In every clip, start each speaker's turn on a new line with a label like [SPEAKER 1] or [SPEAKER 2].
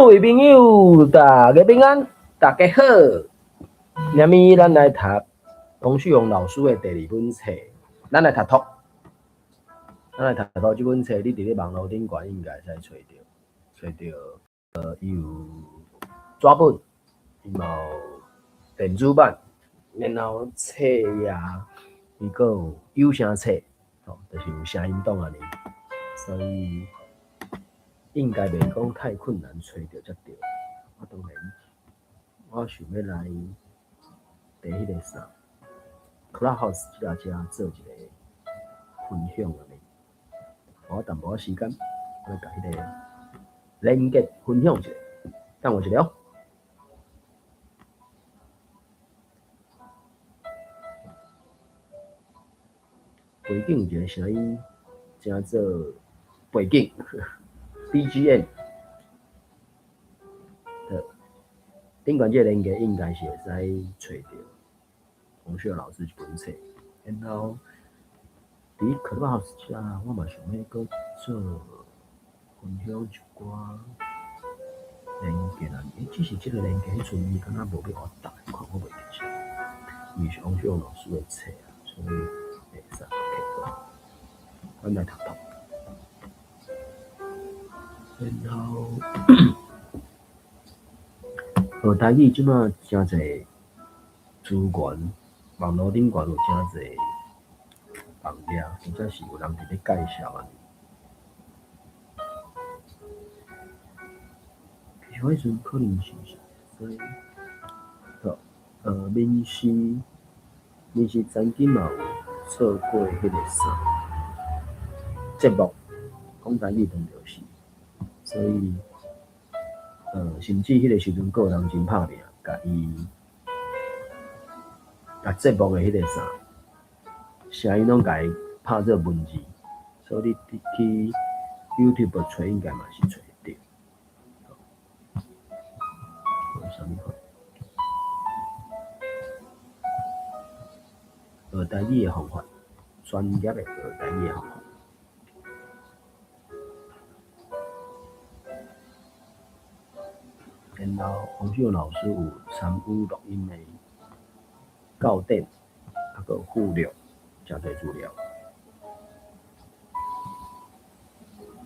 [SPEAKER 1] 各位朋友，大家平安，大家好。今日咱來讀王旭榮老師的第二本冊，咱來讀讀，咱來讀讀這本冊。你佇咧網路頂懸應該會使揣著，揣著。伊有紙本，伊嘛有電子版，然後冊頁伊閣有有聲冊，吼，就是有聲音檔按呢，所以應該袂講太困難揣著才對。啊，當然，我想欲來佇彼个啥，Clubhouse 這个遮做一个分享按呢。予我淡薄仔時間，我來共彼个連結分享一下，等我一下哦。背景有一个聲音，稱做背景 BGM。好，頂懸這個連結應該是會使揣著王旭老師一本冊，然後佇 Clubhouse 遮，我嘛想欲閣做分享一寡連結啊，只是這個連結彼陣伊敢若無欲予我貼，看我袂記得，伊是王旭老師的冊啊，所以會使 OK 好，阮來讀讀。然後學台語這馬誠濟資源，網路頂懸有誠濟網頁，或者是有人佇咧介紹按呢。其實我彼陣可能是所以，好，民視曾經嘛有做過彼个啥節目，講台語當著是，所以，甚至彼个時陣閣有人真拍拚，共伊共節目的彼个啥聲音攏共伊拍做文字，所以你去 YouTube 揣應該嘛是揣會著。啥物款？學台語的方法，專業的學台語的方法。然後王秀老師有參與錄音的校點，啊，閣有附錄，誠濟資料。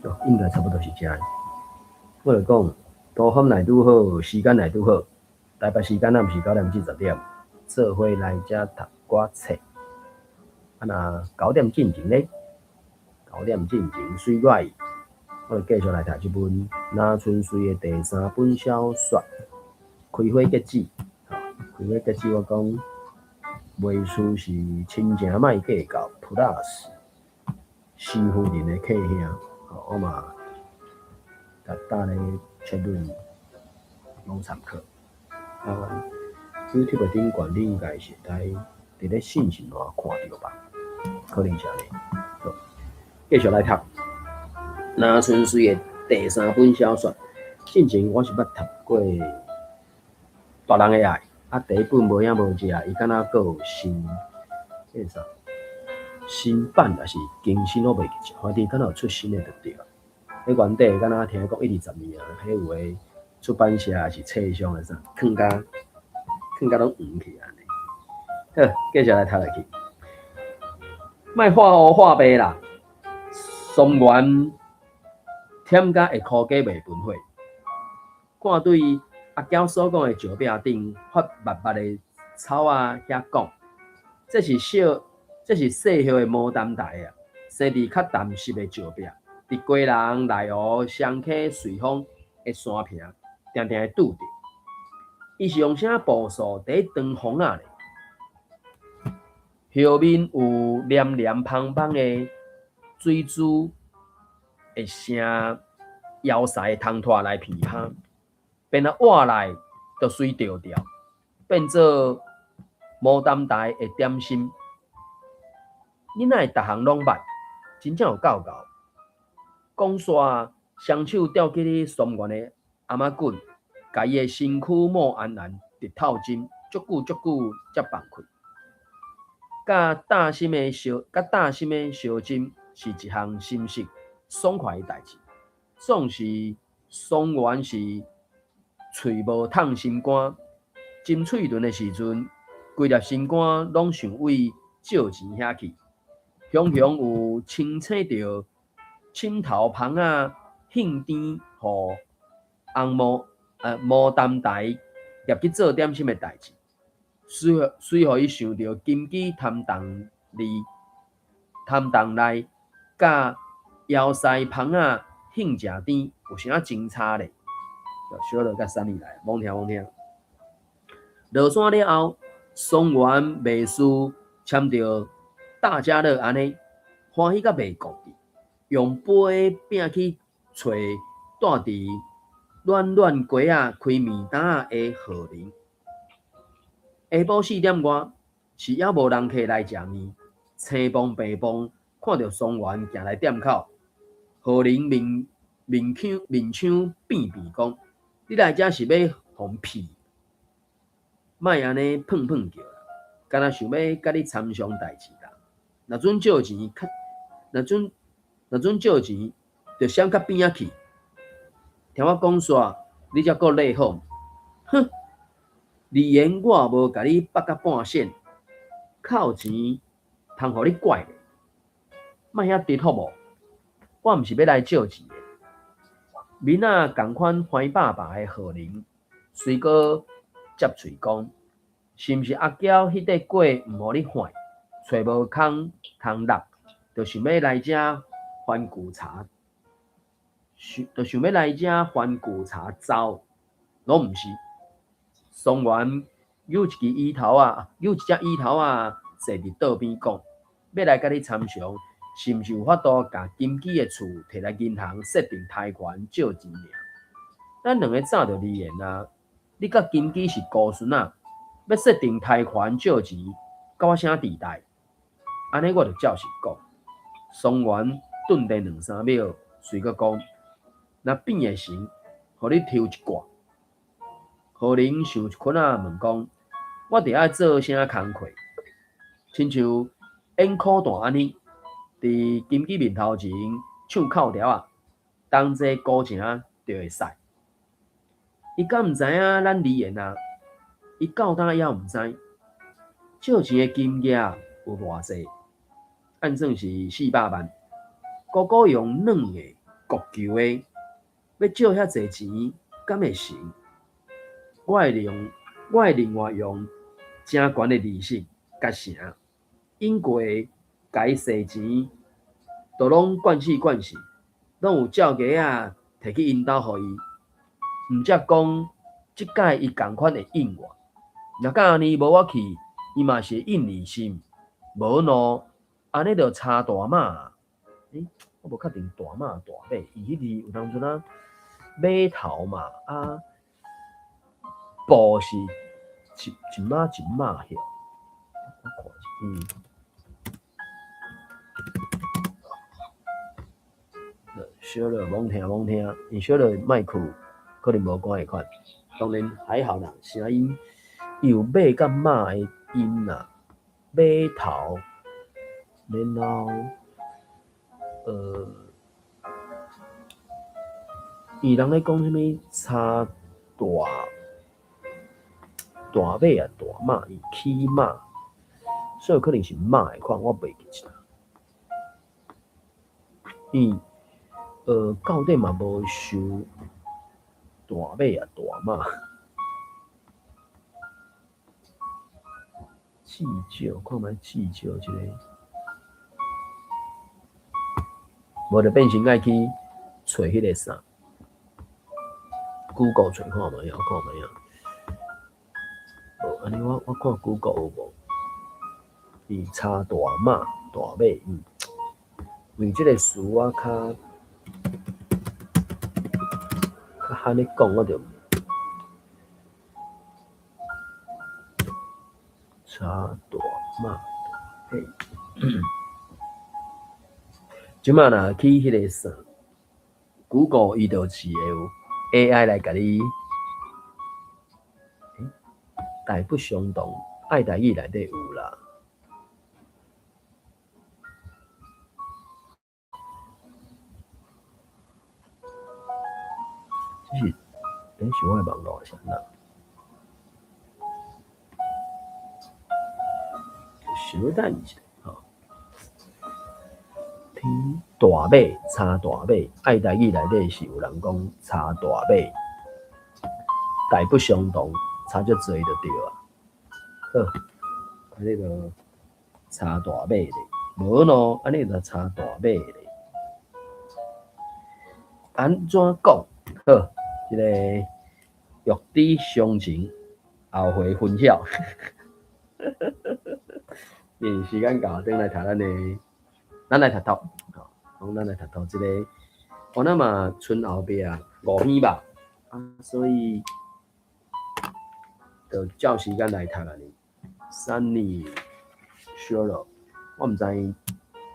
[SPEAKER 1] 哦，應該差不多是這樣。我就講，多方來拄好，時間來拄好。台北時間仔毋是9點至10點，做伙來遮讀歌冊。啊，若九點進前咧，九點進前隨我意，我就繼續來讀這本《林春水》的第三本小說《開花結子》。開花結子，我講袂輸是親情莫計較 Plus 施夫人的客兄。我嘛共搭咧切論攏參考。啊，YouTube 頂懸你應該是會使佇咧信息欄看著吧？可能是按呢。好，繼續來讀《林春水》的第三本小說。進前我是捌讀過《大人的愛》，啊，第一本無影無跡，伊敢若閣有新，彼个啥新版抑是更新，我袂記得，反正敢若有出新的就對了。彼原底敢若聽講一二十年啊，彼有的出版社抑是冊商的啥，囥甲囥甲攏黃去按呢。好，繼續來讀落去。莫畫烏畫白啦，松原忝甲會箍雞袂分火。看對阿嬌所講的石壁頂發密密的草仔遐講，這是細葉的牡丹台啊，生佇較澹濕的石壁，佇基隆內湖雙溪瑞豐的山坪，定定會拄著。伊是用啥步數佇咧斷風仔咧？葉面有黏黏芳芳的水珠，會成枵饞的通脫來鼻芳，便若活來就隨著掉，變做牡丹台的點心。你哪會逐項攏捌？真正有夠𠢕。講煞，雙手吊起咧松原的頷仔頸，共伊的身軀抹安安，直透針，足久足久才放開。佮搭心的相針是一項心適爽快的代誌。總是松原是喙無迵心肝，斟喙唇的時陣，規粒心肝攏想為借錢遐去。雄雄有清醒著枕頭芳仔興甜予紅毛毛擔台入去做點心的代誌，隨隨予伊想著金枝探洞裡探洞內佮腰塞芳仔興食甜有啥真差咧？小樂佮三里來，罔聽罔聽。落山了後，桑原袂輸簽著大家樂按呢，歡喜甲袂顧得，用杯餅去揣蹛佇暖暖街仔開麵擔仔的賀玲。下晡4點外，是猶無人客來食麵，青椪白椪看著桑原行來店口，賀玲面面腔面腔變變講：你來遮是欲予騙？莫按呢噴噴叫啦，敢若想欲佮你參詳代誌啦。若準借錢，較若準若準借錢，就閃較邊仔去。聽我講煞，你才閣禮好。哼！離言我無共你縛甲半線，較有錢通予你拐咧。莫遐直好無？我毋是欲來借錢的。面仔仝款歡爸爸的賀玲，隨閣接喙講：是毋是阿嬌彼塊粿毋予你換，揣無空通落，就想欲來遮翻舊柴，就想欲來遮翻舊柴走，攏毋是。桑原扭一支椅頭仔，扭一隻椅頭仔坐佇桌邊講，欲來佮你參詳，是毋是有法度共金枝的厝提來銀行設定貸款借錢爾？咱兩个早就離言啊！你佮金枝是姑孫仔，欲設定貸款借錢，佮我啥底代？按呢我就照實講。桑原頓佇兩三秒，隨閣講：若變會成，予你抽一掛。賀玲想一困仔，問講：我著愛做啥工課？親像演苦旦按呢，佇金枝面頭前唱哭調仔，同齊孤情就會使。伊敢毋知影咱離緣啊？伊到今猶毋知。借錢的金額有偌濟？按算是400萬。姑姑用軟的、國舊的，欲借遐濟錢，敢會成？我會另外用誠懸的利息共成，隱過共伊踅錢，都攏慣勢慣勢，攏有照額仔提去𪜶兜予伊。毋則講，這擺伊仝款會應我。若敢按呢無我去，伊嘛是會應你是毋？無喏，按呢就差大馬。我無確定大馬大尾，伊彼字有當陣啊，碼頭嘛啊，步是一一碼一碼曉。我看一下，小樂罔聽罔聽，因小樂麥克可能無關的款，當然還好啦，聲音伊有馬佮馬的音啦，碼頭，然後，伊人咧講啥物差大大尾啊，大馬伊起碼，所以可能是馬的款，我袂記得。伊到底嘛無收大尾啊，大馬。至少看覓至少這个，無就變成愛去揣彼个啥，Google 揣看覓啊，看覓啊。無，按呢我看 Google 有無？伊差大馬大尾，為這个詞我較較罕咧講，我就差大馬大尾。這擺若去彼个啥，Google 伊就是會有 AI 來共你，大不相同，愛台語內底有啦。這是欸，是我的網路還是按怎？小等一下吼。天大馬差大馬，愛台語內底是有人講差大馬，大不相同，差足濟就對啊。好，按呢就差大馬咧，無咯，按呢就差大馬咧。按怎講？好，這个欲知詳情，後回分曉。嗯，時間到，轉來讀咱的，咱來讀讀，吼，講咱來讀讀這个，我那嘛賰後壁五篇吧，啊，所以就照時間來讀啊。Sunny 小樂，我毋知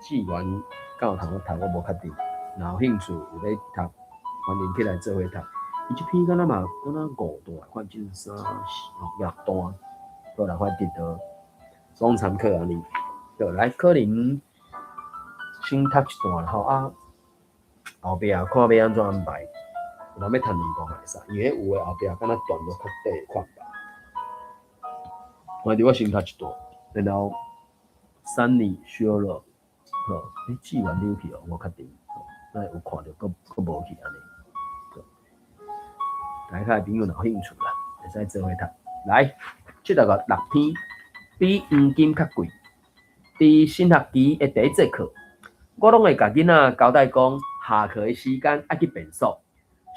[SPEAKER 1] 志願敢有通好讀，我無確定。若有興趣有欲讀，歡迎起來做伙讀。伊這篇敢若嘛，敢若五段，反正三四六段，好啦，反正都攏參考按呢。好，來可能先讀一段吼啊，後壁看欲按怎安排。有人欲讀兩段嘛會使，因為有的後壁敢若段落較短款吧。反正我先讀一段，然後 Sunny 小樂，好，欸，志願你有去哦，無確定，咱有看著，閣閣無去按呢。大家的朋友若有興趣啦，會使做伙讀。來，76篇，比黃金較貴。佇新學期的第一節課，我攏會共囡仔交代講，下課的時間愛去便所，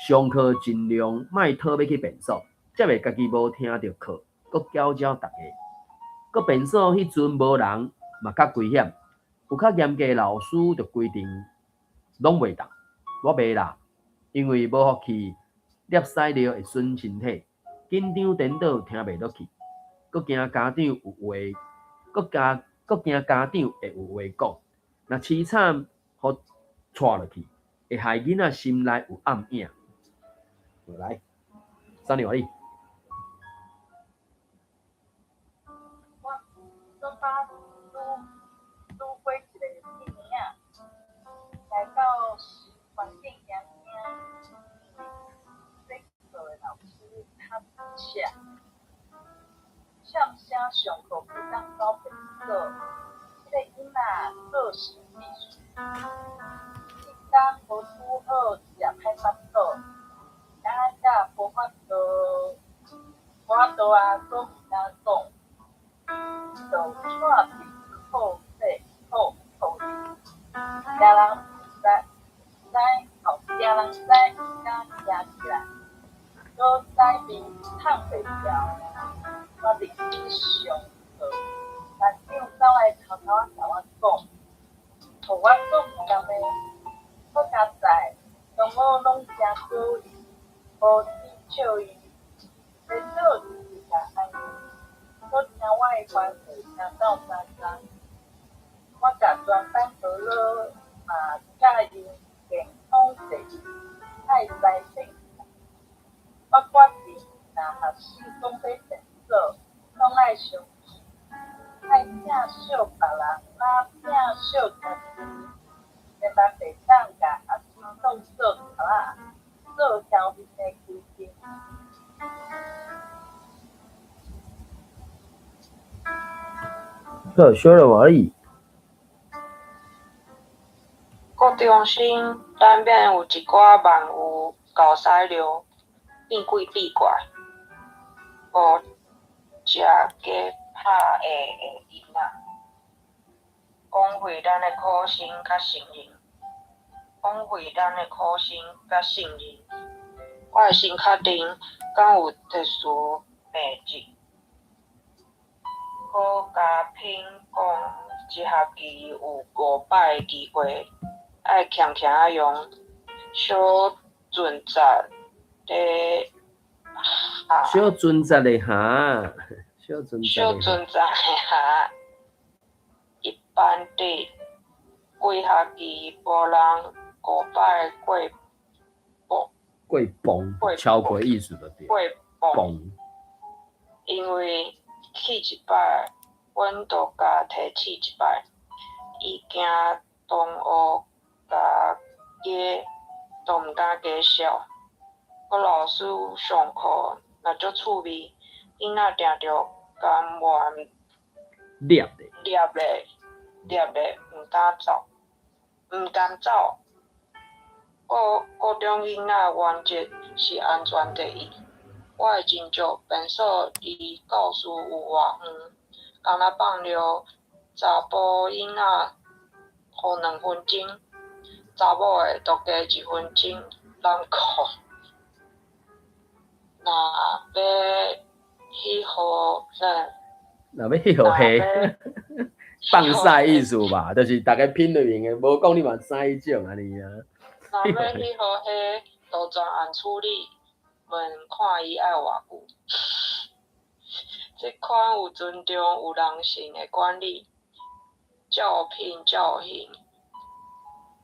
[SPEAKER 1] 上課盡量莫討欲去便所，才袂家己無聽著課，閣攪擾逐家。閣便所彼陣無人，嘛較危險。有較嚴格的老師就規定攏袂當，我袂啦，因為無福氣，粒屎尿會損身體，緊張顛倒聽袂落去，閣驚家長有話，閣驚家長會有話講，若悽慘，予掣落去，會害囡仔心內有暗影。來，三年你。
[SPEAKER 2] 我倒擺拄過一个天仔，來到環境驚驚，因為說課的老師較赤，欠聲上課袂當走便所，這个囡仔個性必須，一工無拄好食歹腹肚，啊才無法度，無法度啊，閣毋敢講，就掣佇褲底褲褲裡，驚人毋知，知吼，驚人知毋敢行起來，閣屎味麭袂牢。我入去上課，班長走來偷偷仔共我講，予我足毋甘的。好佳哉，同學攏誠鼓勵，無恥笑伊，顛倒直直共安慰，閣聽我的歡呼聽鬥三工。我共全班和老嘛教𪜶健康第一，愛知便。我決定，若學生講欲便所，攏愛相信，愛疼惜別人，若疼惜家己，千萬袂當共學生當做賊仔，做囂面的規定。
[SPEAKER 1] 好，小樂話你。
[SPEAKER 3] 國中生難免有一寡萬有猴屎尿，變鬼變怪，無食加拍下的囡仔，枉費咱的苦心佮信任，枉費咱的苦心佮信任。我會先確定敢有特殊病症，閣加品講一學期有五擺的機會，愛強強仔用小準則咧下。
[SPEAKER 1] 小準則的哈，小準
[SPEAKER 3] 小準則的哈。一般佇規學期無人五擺過磅。
[SPEAKER 1] 過磅，超過意思就對。
[SPEAKER 3] 過磅。因為去一擺，阮就共提醒一擺，伊驚同學共加，都毋敢加笑。郭老師上課若足趣味，囡仔定著甘願
[SPEAKER 1] 掠咧，
[SPEAKER 3] 掠咧，掠咧，毋敢走，毋甘走。高高中囡仔原則是安全第一。我的親戚便所離教室有偌遠，敢若放尿，查埔囡仔予2分鐘，查某的就加1分鐘，人講若欲彼號
[SPEAKER 1] 若欲彼號蝦，放屎意思吧，就是逐家拼類型的，無講你嘛知彼種按呢啊。
[SPEAKER 3] 若欲彼號蝦，就專案處理，問看伊愛偌久。這款有尊重、有人性的管理，照品照行，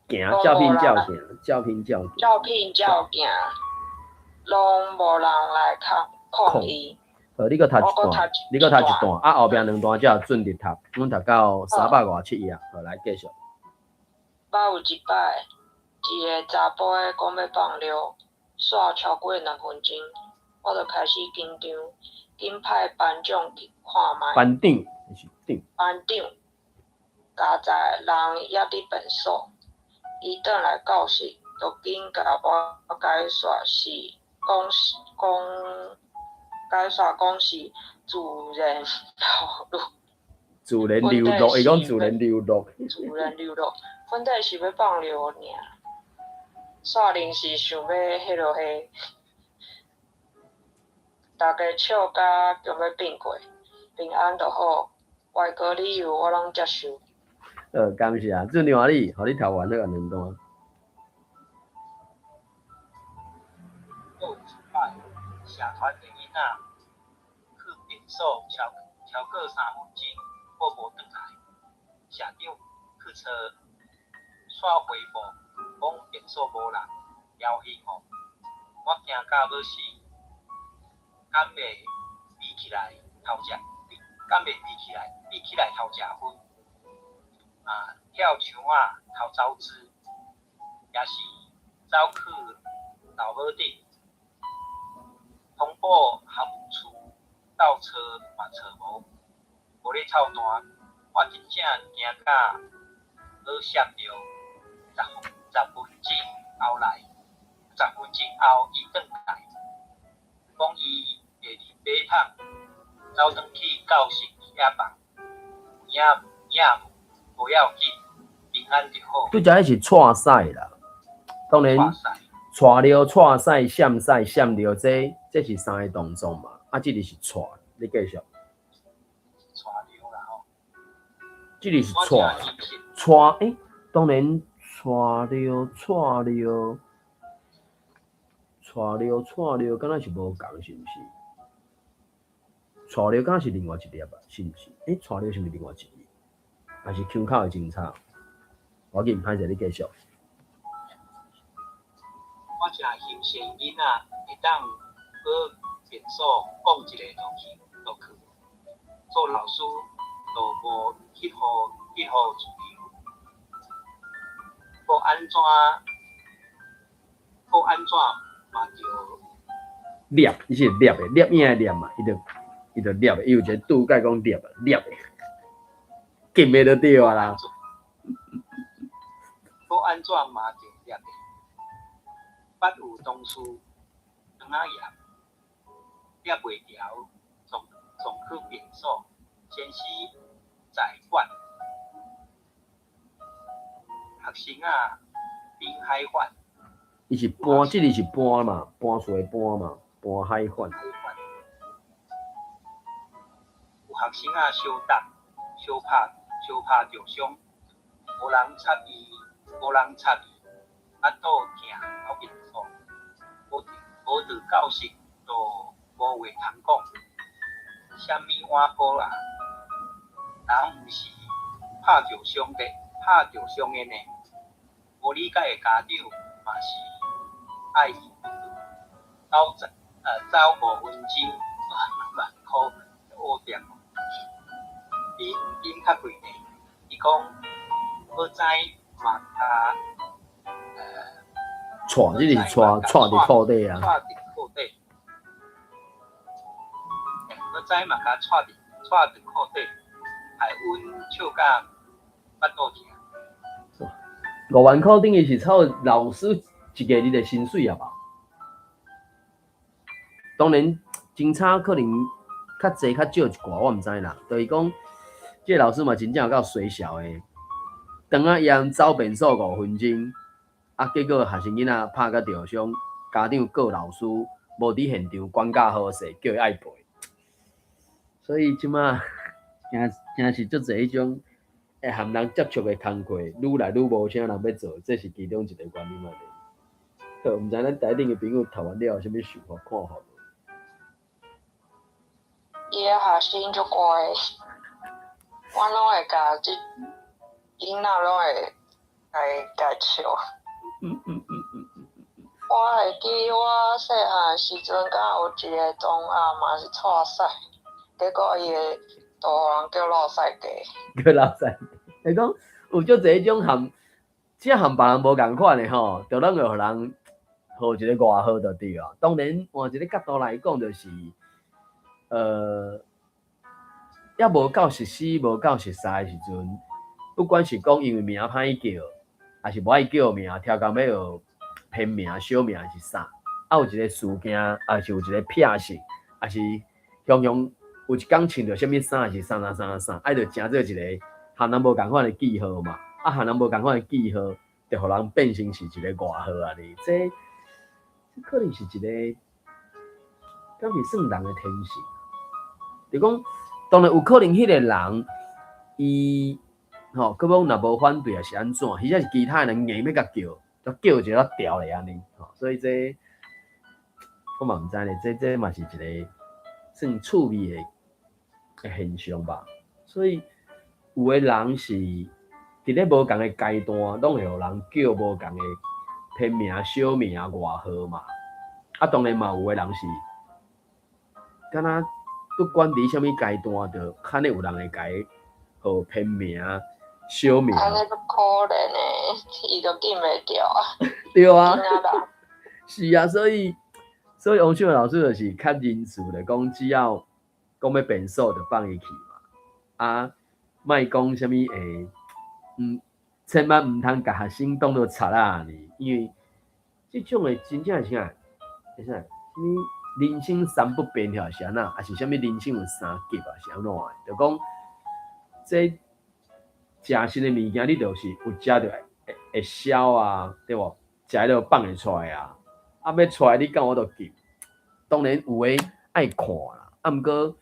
[SPEAKER 1] 行，照品照行，照品照行，
[SPEAKER 3] 照品照行，攏無人來抗抗議。
[SPEAKER 1] 好，你閣讀一段，你閣讀一段，啊後壁兩段才準直讀，阮讀到357頁，好，來繼續。
[SPEAKER 3] 捌有一擺，一个查埔的講欲放尿，煞超過2分鐘，我就開始緊張，緊派班長去看覓。
[SPEAKER 1] 班長，是長。
[SPEAKER 3] 班長，佳哉人猶佇便所，伊轉來教室，就緊共我解說是講講解說講是自然流露。
[SPEAKER 1] 自然流露，伊講自然流露。
[SPEAKER 3] 自然流露，阮底是欲放尿爾，煞臨時想欲彼落蝦，逐家笑甲強欲變過，平安就好，外國理由我攏接受。
[SPEAKER 1] 感謝，祝你歡喜，予你讀完好啊兩段。
[SPEAKER 4] 閣有一擺，社團的囡仔去便所超超過3分鐘，閣無轉來，社長去揣，煞回報講便所無人，枵興哦，我驚甲欲死，敢會比起來偷食，敢會比起來比起來偷食薰，啊，跳牆仔偷走資，也是走去老母頂，通報學務處鬥揣嘛揣無，無咧臭彈，我真正驚甲欲摔著。10分鐘後來，10分鐘後伊轉來，講伊會入馬桶，走轉去教室遐放，有影有影無，無要緊，平安就好。
[SPEAKER 1] 拄才彼是掣屎啦，當然，掣尿、掣屎、閃屎、閃尿，這這是三个動作嘛。啊，這个是掣，你繼續。
[SPEAKER 4] 掣尿啦吼。
[SPEAKER 1] 這个是掣，掣欸，當然掣尿、掣尿、掣尿、掣尿，敢若是無仝是毋是？掣尿敢若是另外一粒啊，是毋是？欸，掣尿是毋是另外一粒？還是腔口的精彩？無要緊，歹勢你繼續。
[SPEAKER 4] 我誠欣羨囡仔會當學便所講一个就去就去，做老師就無彼號彼號自由。閣按怎閣按怎嘛著
[SPEAKER 1] 掠，伊是掠的，掠影的掠嘛，伊就伊就掠的，伊有一個注解講掠掠的，禁的就對啊啦。
[SPEAKER 4] 閣按怎嘛著掠的，捌有同事腸仔炎，掠袂牢，送送去便所，先生在管。學生仔濱海反。
[SPEAKER 1] 伊是搬，這个是搬嘛，搬厝的搬嘛，搬海反。
[SPEAKER 4] 有學生仔相搭、相拍、相拍著傷，無人插伊，無人插伊，腹肚疼走便所，無無佇教室就無話通講，啥物碗糕啊，人毋是拍著傷的，拍著傷的呢，無理解的家長嘛是愛走十走5分鐘萬箍烏店，比黃金較貴呢。伊講好彩嘛較
[SPEAKER 1] 掣，這是掣，掣佇褲底啊。
[SPEAKER 4] 掣佇褲底。古早嘛共掣佇褲底，害阮笑甲腹肚疼。
[SPEAKER 1] 5萬箍等於是差不多老師一個月的薪水啊吧？當然，真差可能較濟較少一寡，我毋知啦。就是講，這個老師嘛真正有夠衰小的，當仔伊走便所5分鐘，啊，結果學生囡仔拍甲著傷，家長告老師無佇現場管教好勢，叫伊愛賠。所以這馬誠誠是足濟彼種會和人接觸的工課，愈來愈無啥人欲做，這是其中一個原因嘛。好，毋知咱台頂的朋友讀完了有啥物想法看法無？
[SPEAKER 3] 伊的學生足乖，我攏會共這囡仔攏會共笑。我會記我細漢時陣，敢有一個同學嘛是蔡屎，結果伊的都予人叫落屎雞。
[SPEAKER 1] 叫落屎，會講有足濟彼種含，這含別人無仝款的吼，就攏會予人號一個外號就對啊。當然換一個角度來講，就是，猶無夠實施，無夠熟似的時陣，不管是講因為名歹叫，抑是無愛叫名，超工欲學偏名、小名是啥？啊，有一個事件，抑是有一個癖性，抑是雄雄有一工穿著啥物衫，是啥啥啥啥，愛著成做一個和人無仝款的記號嘛。啊，和人無仝款的記號，就予人變成是一個外號按呢。這可能是一個，敢是算人的天性？就講，當然有可能彼個人，伊吼，閣講若無反對，抑是按怎？或者是其他人硬欲共叫，就叫一個調咧按呢。吼，所以這我嘛毋知咧，這嘛是一個算趣味的現象吧。所以有的人是佇咧無仝的階段，攏會予人叫無仝的偏名、小名、外號嘛。啊，當然嘛有的人是，敢若不管佇啥物階段，就較呢有人會共伊號偏名、小名。
[SPEAKER 3] 按呢足可憐的，伊就禁袂牢啊。
[SPEAKER 1] 對啊。是啊，所以王秀老師就是較仁慈的講，只要講欲變數，就放伊去嘛。啊，莫講啥物會，千萬毋通共學生當做賊仔按呢，因為這種的真正是啥？是啥？啥物人生三不變曉是按怎？抑是啥物人生有三急啊？是按怎的？就講這食新的物件，你就是有食就會消啊，對無？食了放會出來啊，啊欲出來你敢有法度禁？當然有的愛看啦，啊毋過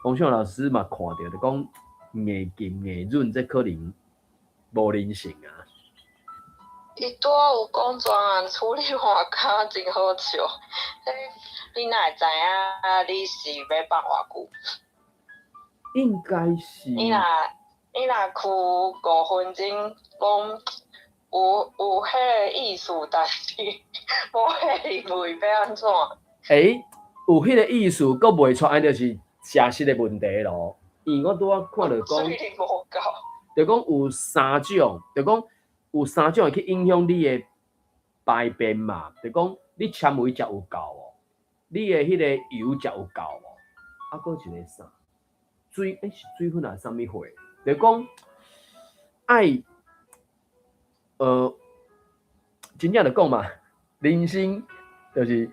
[SPEAKER 1] 王秀老師嘛看著，就講硬禁硬忍，這可能無人性啊。
[SPEAKER 3] 伊拄仔有講專案處理換跤真好笑，你哪會知影你是欲放偌久？
[SPEAKER 1] 應該是。
[SPEAKER 3] 你若跍5分鐘，攏有彼个意思，但是無彼個意味欲按怎？
[SPEAKER 1] 欸，有彼個意思，閣袂出，按就是食食的問題咯。因為我拄仔看著講，就講有三種，就講有三種會去影響你的排便嘛。就講你纖維食有夠無？你的彼個油食有夠無？啊，閣一個啥？水，欸，是水分還是啥物貨？就講愛，真正就講嘛，人生就是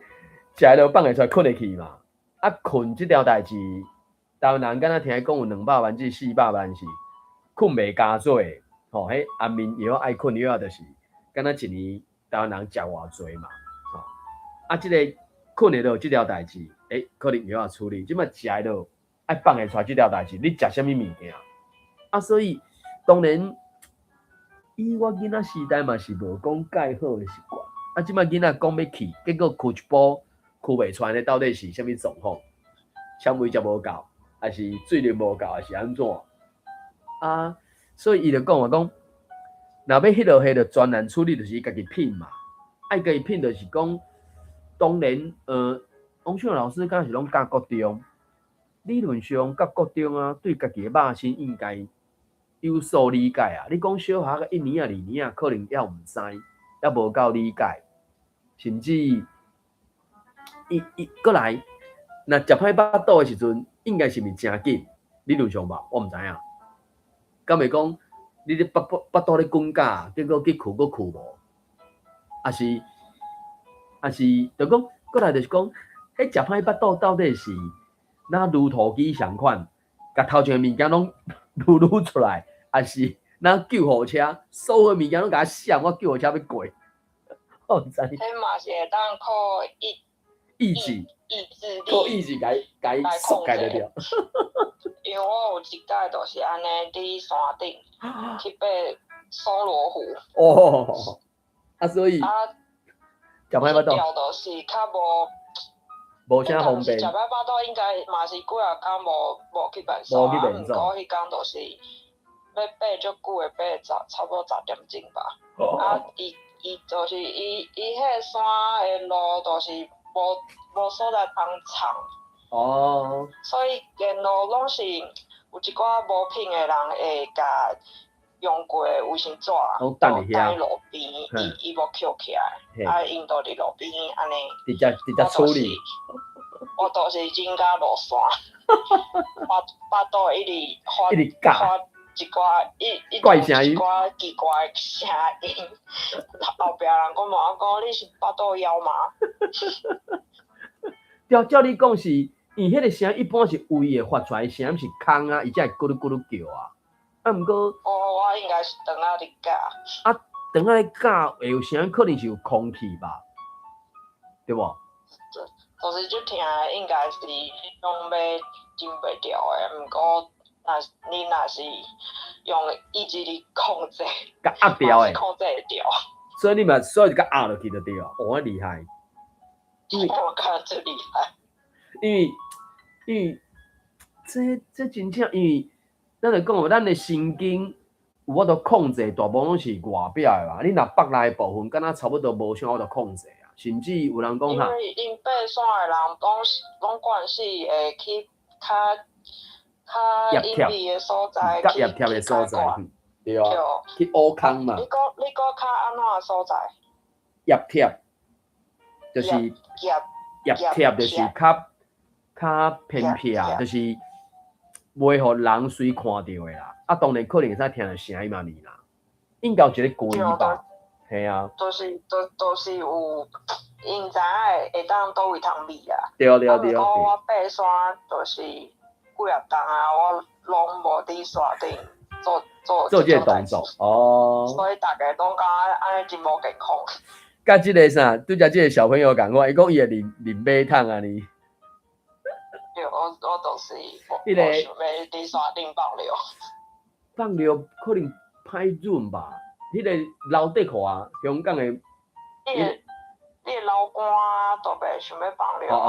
[SPEAKER 1] 食了放會出來，睏會去嘛。啊，睏這條代誌，台灣人敢若聽講有200萬至400萬是睏袂加做的，吼，彼安眠藥愛睏藥就是敢若一年台灣人食偌濟嘛，吼。啊，這個睏會落這條代誌，欸，可能藥仔處理，這擺食會落愛放會出來這條代誌，你食啥物物件？啊，所以當然，以我囡仔時代嘛是無講蓋好的習慣，啊，這擺囡仔講欲去，結果跍一步跍袂出來，到底是啥物狀況？纖維食無夠，抑是水量無夠，抑是按怎？啊，所以伊就講話講，若欲彼落彼就專案處理，就是伊家己品嘛。愛家己品，就是講，當然，王秀老師敢是攏教國中，理論上教國中啊，對家己的肉身應該有所理解啊。你講小學一年啊、二年啊，可能猶毋知，猶無夠理解。甚至伊伊閣來，若食歹腹肚的時陣，應該是毋是誠緊？理論上吧，我毋知影。敢會講你咧腹腹腹肚咧滾絞，結果去睏閣睏無？抑是抑是，就講閣來就是講，彼食歹腹肚到底是若如塗機仝款，共頭前的物件攏擼擼出來，抑是若救護車，所有的物件攏共我閃，我救護車欲過，我毋知。
[SPEAKER 3] 彼嘛是會當靠意
[SPEAKER 1] 意志，
[SPEAKER 3] 意志
[SPEAKER 1] 靠意志共伊共伊束開就對。
[SPEAKER 3] 因為我有一擺就是按呢，佇山頂去爬松羅湖。
[SPEAKER 1] 哦，啊，所以
[SPEAKER 3] 啊，
[SPEAKER 1] 食歹腹肚，
[SPEAKER 3] 就是較無
[SPEAKER 1] 無啥方便。
[SPEAKER 3] 食歹腹肚應該嘛是幾若工無無去便所，
[SPEAKER 1] 無去便所。
[SPEAKER 3] 啊，毋過彼工就是欲爬足久的，爬十差不多10點鐘吧。啊，伊伊就是伊伊彼个山的路就是無無所在通藏。所以沿路攏是有一寡無品的人會共用過的衛生紙，
[SPEAKER 1] 攏擲佇遐
[SPEAKER 3] 佇路邊，伊伊無抾起來，啊，𪜶就佇路邊按呢。
[SPEAKER 1] 直接直接處理。
[SPEAKER 3] 我就是真甲落山，腹腹肚一直發
[SPEAKER 1] 一直絞
[SPEAKER 3] 發一寡一一
[SPEAKER 1] 怪聲音
[SPEAKER 3] 一寡奇怪的聲音，後壁人閣問我講你是腹肚枵嗎？
[SPEAKER 1] 對，照你講是，因為彼個聲一般是胃會發出來的聲，毋是空啊，伊才會咕嚕咕嚕叫啊。啊，毋過，
[SPEAKER 3] 哦，我應該是腸仔佇絞。
[SPEAKER 1] 啊，腸仔咧絞會有聲，可能是有空氣吧，對無？
[SPEAKER 3] 就是足疼的，應該是彼種欲忍袂牢的，毋過若是你若是用意志力控制，
[SPEAKER 1] 共壓掉的，
[SPEAKER 3] 控制會牢。
[SPEAKER 1] 所以你嘛，所以就共壓落去就對了，哦，厲害。因為
[SPEAKER 3] 我感覺最厲害。
[SPEAKER 1] 因為因為這這真正，因為咱就講咱的神經有法度控制，大部分攏是外表的嘛。你若腹內部分，敢若差不多無啥法度控制啊。甚至有人講哈，
[SPEAKER 3] 因為𪜶爬山的人攏是攏慣勢會去較較隱秘的所在，
[SPEAKER 1] 較入貼的所在去，對啊，去挖空嘛。
[SPEAKER 3] 你講你講較按怎的所在？
[SPEAKER 1] 入貼就是入貼，就是較較偏僻啊，就是袂予人隨看著的啦。啊，當然可能會使聽著聲音嘛爾啦，應該有一個距離吧。嘿啊，
[SPEAKER 3] 就是都都是有，𪜶知影會會當佗位通避啊。
[SPEAKER 1] 對對對。
[SPEAKER 3] 啊，毋過我爬山就是幾若冬啊，我攏無佇山頂做做
[SPEAKER 1] 做這個動作哦。
[SPEAKER 3] 所以逐家攏感覺按呢真無健康。
[SPEAKER 1] 佮這個啥，拄才這個小朋友仝款，伊講伊會啉啉馬桶按呢。
[SPEAKER 3] 對，我我就是無無想欲佇山頂放尿。
[SPEAKER 1] 放尿可能歹忍吧。彼個流底褲啊，香港的。
[SPEAKER 3] 你會你會流汗都袂想欲放尿。
[SPEAKER 1] 哦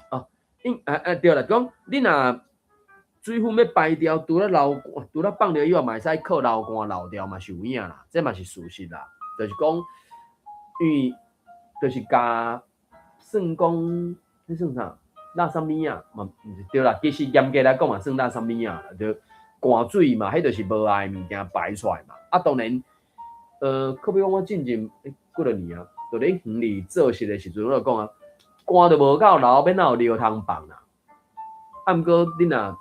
[SPEAKER 1] 哦哦，因啊啊對啦，講你若水分欲排掉，除了流汗，除了放尿以外，嘛會使靠流汗流掉嘛是有影啦，這嘛是事實啦。就是講，因為就是共算講，彼算啥？垃圾物仔嘛，毋是對啦。其實嚴格來講嘛，算垃圾物仔啦，就汗水嘛，彼就是無愛的物件排出來嘛。啊，當然。可比講我進前幾落年啊，就咧園裡做事的時陣，我就講啊，汗就無夠流，欲哪有尿通放啦？啊，毋過你若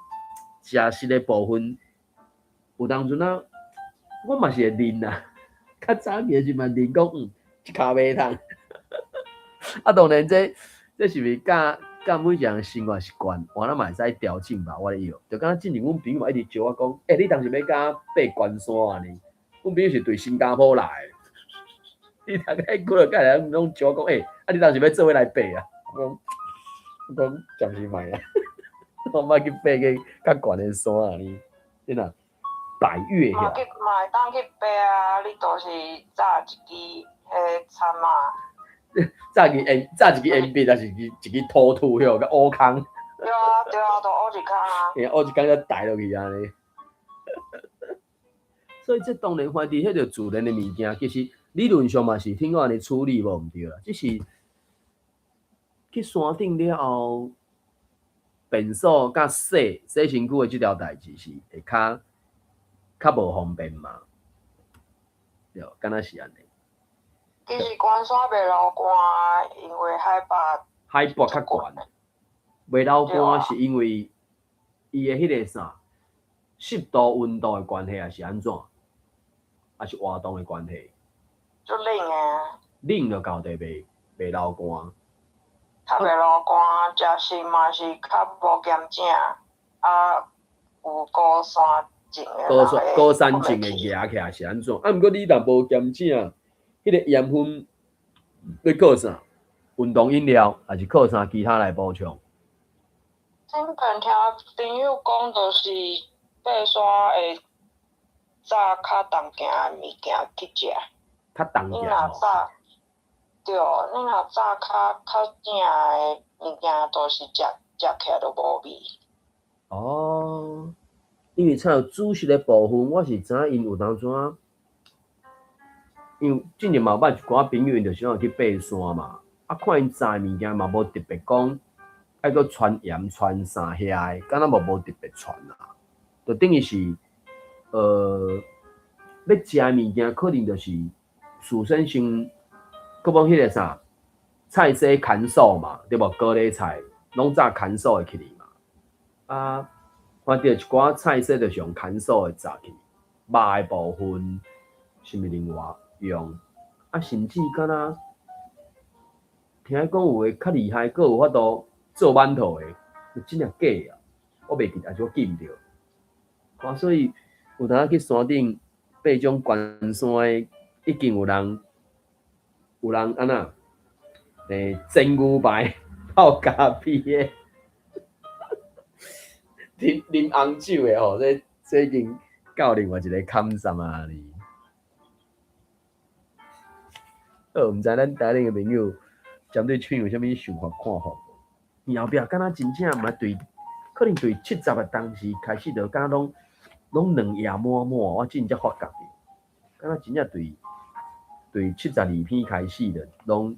[SPEAKER 1] 食食的部分，有當陣啊，我嘛是會忍啊。較早期的時嘛忍講，一跤馬桶。啊，當然這這是毋是佮佮每一個人生活習慣，我咱嘛會使調整吧。我咧意，就敢若進前阮朋友嘛一直招我講，欸，你當時欲佮我爬懸山按呢？阮朋友是對新加坡來的，伊逐擺幾落擺來攏招我講，欸，啊你當時欲做伙來爬啊？我講，我講暫時莫啊，我莫去爬個較懸的山按呢，你若百岳
[SPEAKER 3] 嘛去嘛會當去爬啊！你就是紮一支彼杉仔。
[SPEAKER 1] 紮支鉛，紮一支鉛筆，抑是一支一支塗土許，佮烏空。
[SPEAKER 3] 對啊對啊，就烏一空啊。
[SPEAKER 1] 嘿，烏一空才刣落去按呢。所以這當然反正彼個自然的物件，其實理論上嘛是聽講按呢處理無毋對啦，只是去山頂了後，便所佮洗洗身軀的這條代誌是會較較無方便嘛，對，敢若是按呢。
[SPEAKER 3] 其實關山袂流汗，因為海拔
[SPEAKER 1] 海拔較懸，袂流汗是因為伊的彼個啥濕度、溫度的關係，抑是按怎？抑是活動的關係？
[SPEAKER 3] 足冷的啊！
[SPEAKER 1] 冷就搞得袂流汗。
[SPEAKER 3] 較袂流汗，食食嘛是較無鹹正，啊，有高山症的
[SPEAKER 1] 高山高山症會夯起來是按怎？啊，毋過你若無鹹正，彼個鹽分欲靠啥？運動飲料，抑是靠啥其他來補充？
[SPEAKER 3] 頂擺聽朋友講，就是爬山會紮較重件的物件去食。
[SPEAKER 1] 較重
[SPEAKER 3] 你若紮，對，你若紮較較正的物件，就是食食起來就無味。
[SPEAKER 1] 哦，因為像主食的部分，我是知影𪜶有當陣，因為之前嘛有捌一寡朋友，𪜶就是愛去爬山嘛，啊，看𪜶紮的物件嘛無特別講愛閣傳鹽傳啥遐的，敢若嘛無特別傳啊，就等於是，欲食的物件可能就是事先先，閣講彼個啥菜色牽素嘛，對無？高麗菜攏紮牽素的起去嘛，啊，反正一寡菜色就是用牽素的紮去，肉的部分是毋是另外用？啊，甚至敢若聽講有的較厲害，閣有法度做饅頭的，真正假啊？我袂記得，抑是我記毋著。啊，所以有當去山頂爬種懸山的，已經有人有人按怎？煎牛排泡咖啡的，啉啉紅酒的吼，這這已經到另外一個坎站啊！哩，好，毋知咱台頂的朋友針對喙有啥物想法看法無？伊後壁敢若真正嘛對，可能對70的當時開始就敢若攏攏兩頁滿滿，我真正發覺著，敢若真正對對72篇開始就攏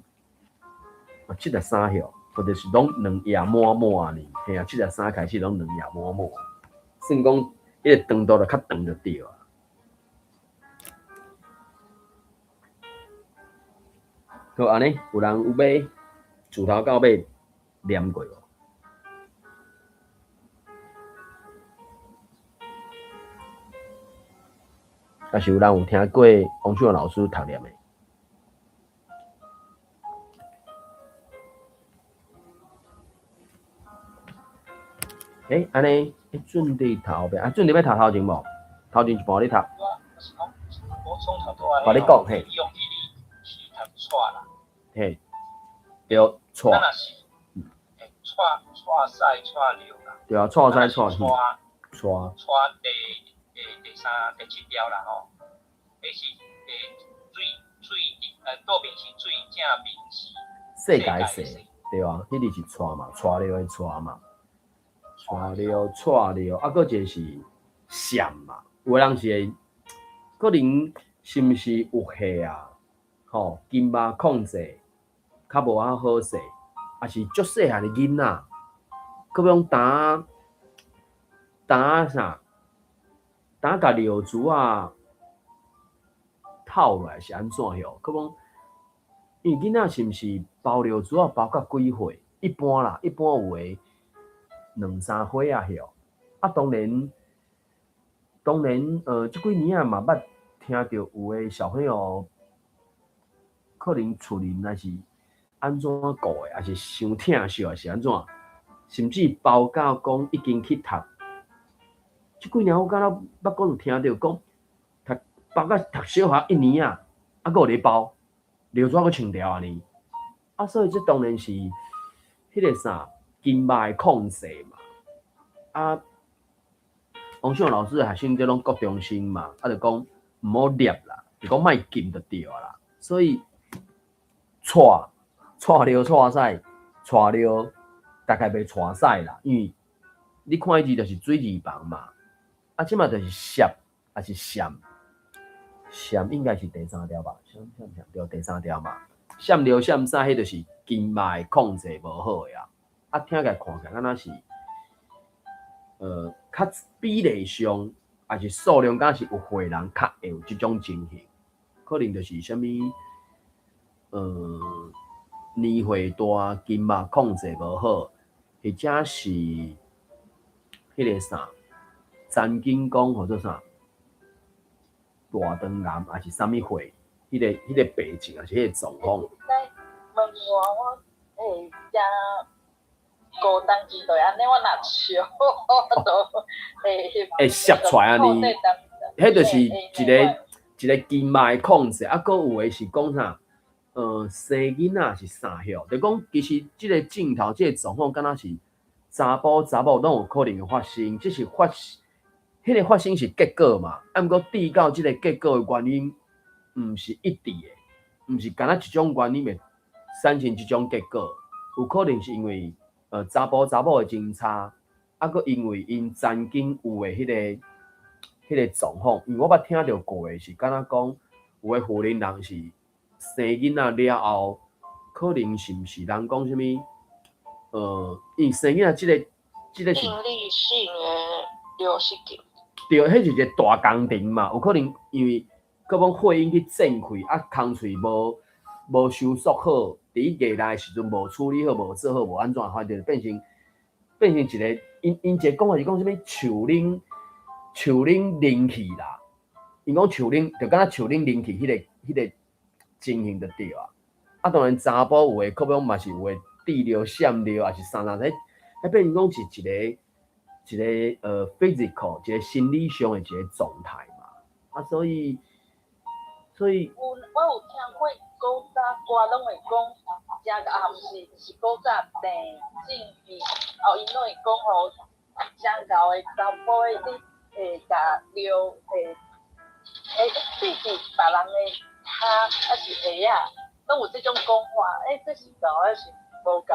[SPEAKER 1] 啊73歲，或者是攏兩頁滿滿呢，嘿啊，73開始攏兩頁滿滿，算講彼個長度就較長就對啊。好，按呢有人有欲自頭到尾念過無？抑是有人有聽過王秀老師讀念的？欸，按呢，欸，準備讀後壁，啊，準備欲讀頭前無？頭前一半咧讀。共你講，嘿。嘿，對，蔡。對啊，蔡西蔡，蔡。
[SPEAKER 4] 蔡第第第三、第七條啦吼，彼是水水倒面是水，正面是
[SPEAKER 1] 世界世，對啊，彼個是蔡嘛，蔡了的蔡嘛，蔡了蔡了，啊，閣一個是閃嘛，有的人是會可能是毋是有歲啊？吼，筋肉控制較無遐好勢，抑是足細漢的囡仔，閣欲講擔擔啥？擔共尿珠仔透落來是按怎哟？閣講，因為囡仔是毋是包尿珠仔包到幾歲？一般啦，一般有的兩三歲仔歲。啊，當然，當然，這幾年仔嘛捌聽著有的小朋友可能厝裡若是按怎顧的，抑是傷疼惜，抑是按怎，甚至包到講已經去讀。這幾年我敢若捌閣有聽著講，讀包到讀小學一年仔，啊，閣有咧包，尿紙閣穿掉按呢。啊，所以這當然是彼個啥筋肉的控制嘛。啊，王秀老師的學生這攏國中生嘛，啊，就講毋好捏啦，就講莫禁就對啦。所以，蔡蔡尿蔡屎，蔡尿大概袂蔡屎啦，因為你看彼字就是水字旁嘛。啊，這馬就是閃，抑是閃，閃應該是第三條吧？閃閃閃，對，第三條嘛。閃尿閃屎，彼就是筋肉的控制無好的啊。啊，聽起來看起來敢若是，較比例上，抑是數量，敢是有歲人較會有這種情形，可能就是啥物，年歲大，筋肉控制無好，或者是彼个啥，曾經講號做啥，大腸癌，抑是啥物貨，彼个病情，抑是彼个狀況。
[SPEAKER 2] 問我，我會誠孤單期就按呢，我若笑，我都會
[SPEAKER 1] 會攝出來按呢，彼就是一个一个筋肉的控制，啊，閣有的是講啥？生囡仔是啥曉？就講其實這个症頭，這个狀況，敢若是查埔查某攏有可能會發生，只是發，彼个發生是結果嘛。啊，毋過致到這个結果的原因，毋是一致的，毋是敢若一種原因會產生這種結果，有可能是因為查埔查某的真差，啊，閣因為𪜶曾經有的彼个狀況，因為我捌聽著過的是敢若講，有的婦人人是生囡仔了後，可能是毋是人講啥物？因為生囡仔這個是
[SPEAKER 3] 應力性的尿失禁。
[SPEAKER 1] 對，彼是一個大工程嘛，有可能因為閣講血嬰去震開，啊，空喙無收縮好，佇月內的時陣無處理好，無做好，無按怎，反正變成一個，𪜶一個講法是講啥物樹奶樹奶凝氣啦，𪜶講樹奶就敢若樹奶凝氣彼個情形就對啊。啊，當然查埔有的可能嘛是有的滴尿閃尿，抑是啥啥，彼變成講是一個physical 一個心理上的一個狀態嘛。啊，所以
[SPEAKER 2] 有，我有聽過古早歌攏會講，誠啊，毋是古早鄭正義，哦，𪜶攏會講吼，誠𠢕的查埔的，你會共尿會對佇別人的跤，抑是鞋仔，攏有這種講法。欸，這是𠢕抑是無𠢕？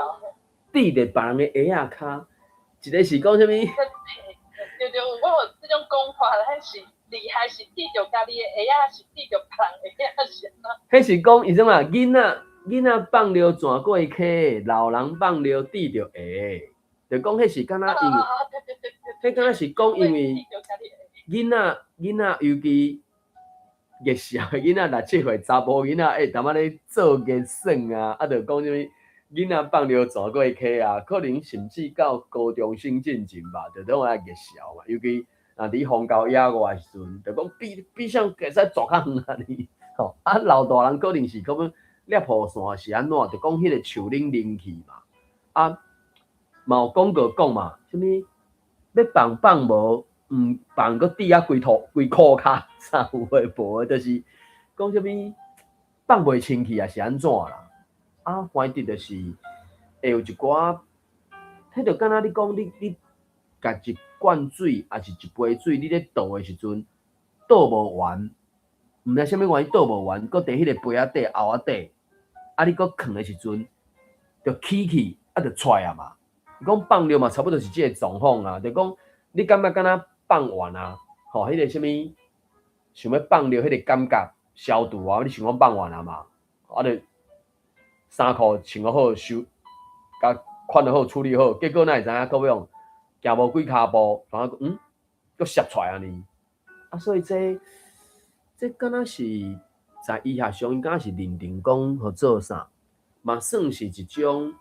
[SPEAKER 1] 對佇別人的鞋仔跤，一個是講啥物？
[SPEAKER 2] 對對，我有這種講法，彼是厲害是對著家己的鞋仔，是對著別人的鞋仔是按怎？
[SPEAKER 1] 彼是講伊啥嘛？囡仔放尿轉過溪，老人放尿對著鞋，就講彼是敢若因為，彼敢若是講因為囡仔尤其熱少的囡仔六七歲查埔囡仔會淡仔咧做熱耍啊，啊，就講啥物囡仔放尿轉過溪啊，可能甚至到高中生進前吧，就攏愛熱潲嘛。尤其若佇荒郊野外的時陣，就講比啥會使逝較遠按呢吼。啊，老大人可能是講捏破線是按怎，就講彼個樹奶凝氣嘛。啊，嘛有廣告講嘛，啥物欲放放無，毋放閣滴啊規塗規褲跤，啥有的無的，就是講啥物放袂清氣啊，是按怎啦？啊，反正就是會有一寡，彼就敢若你講你共一罐水，抑是一杯水，你咧倒的時陣倒無完，毋知啥物原因倒無完，閣佇彼個杯仔底甌仔底，啊，你閣囥的時陣，就起去，啊，就出來啊嘛。伊講放尿嘛，差不多是這个狀況啊，就講你感覺敢若放完啊，吼，彼個啥物想欲放尿，彼個感覺消毒啊，你想講放完啊嘛，啊，就衫褲穿好收，共款好處理好，結果哪會知影閣欲用行無幾跤步，然後閣攝出來按呢。啊，所以這敢若是在醫學上，伊敢若是認定講號做啥，嘛算是一種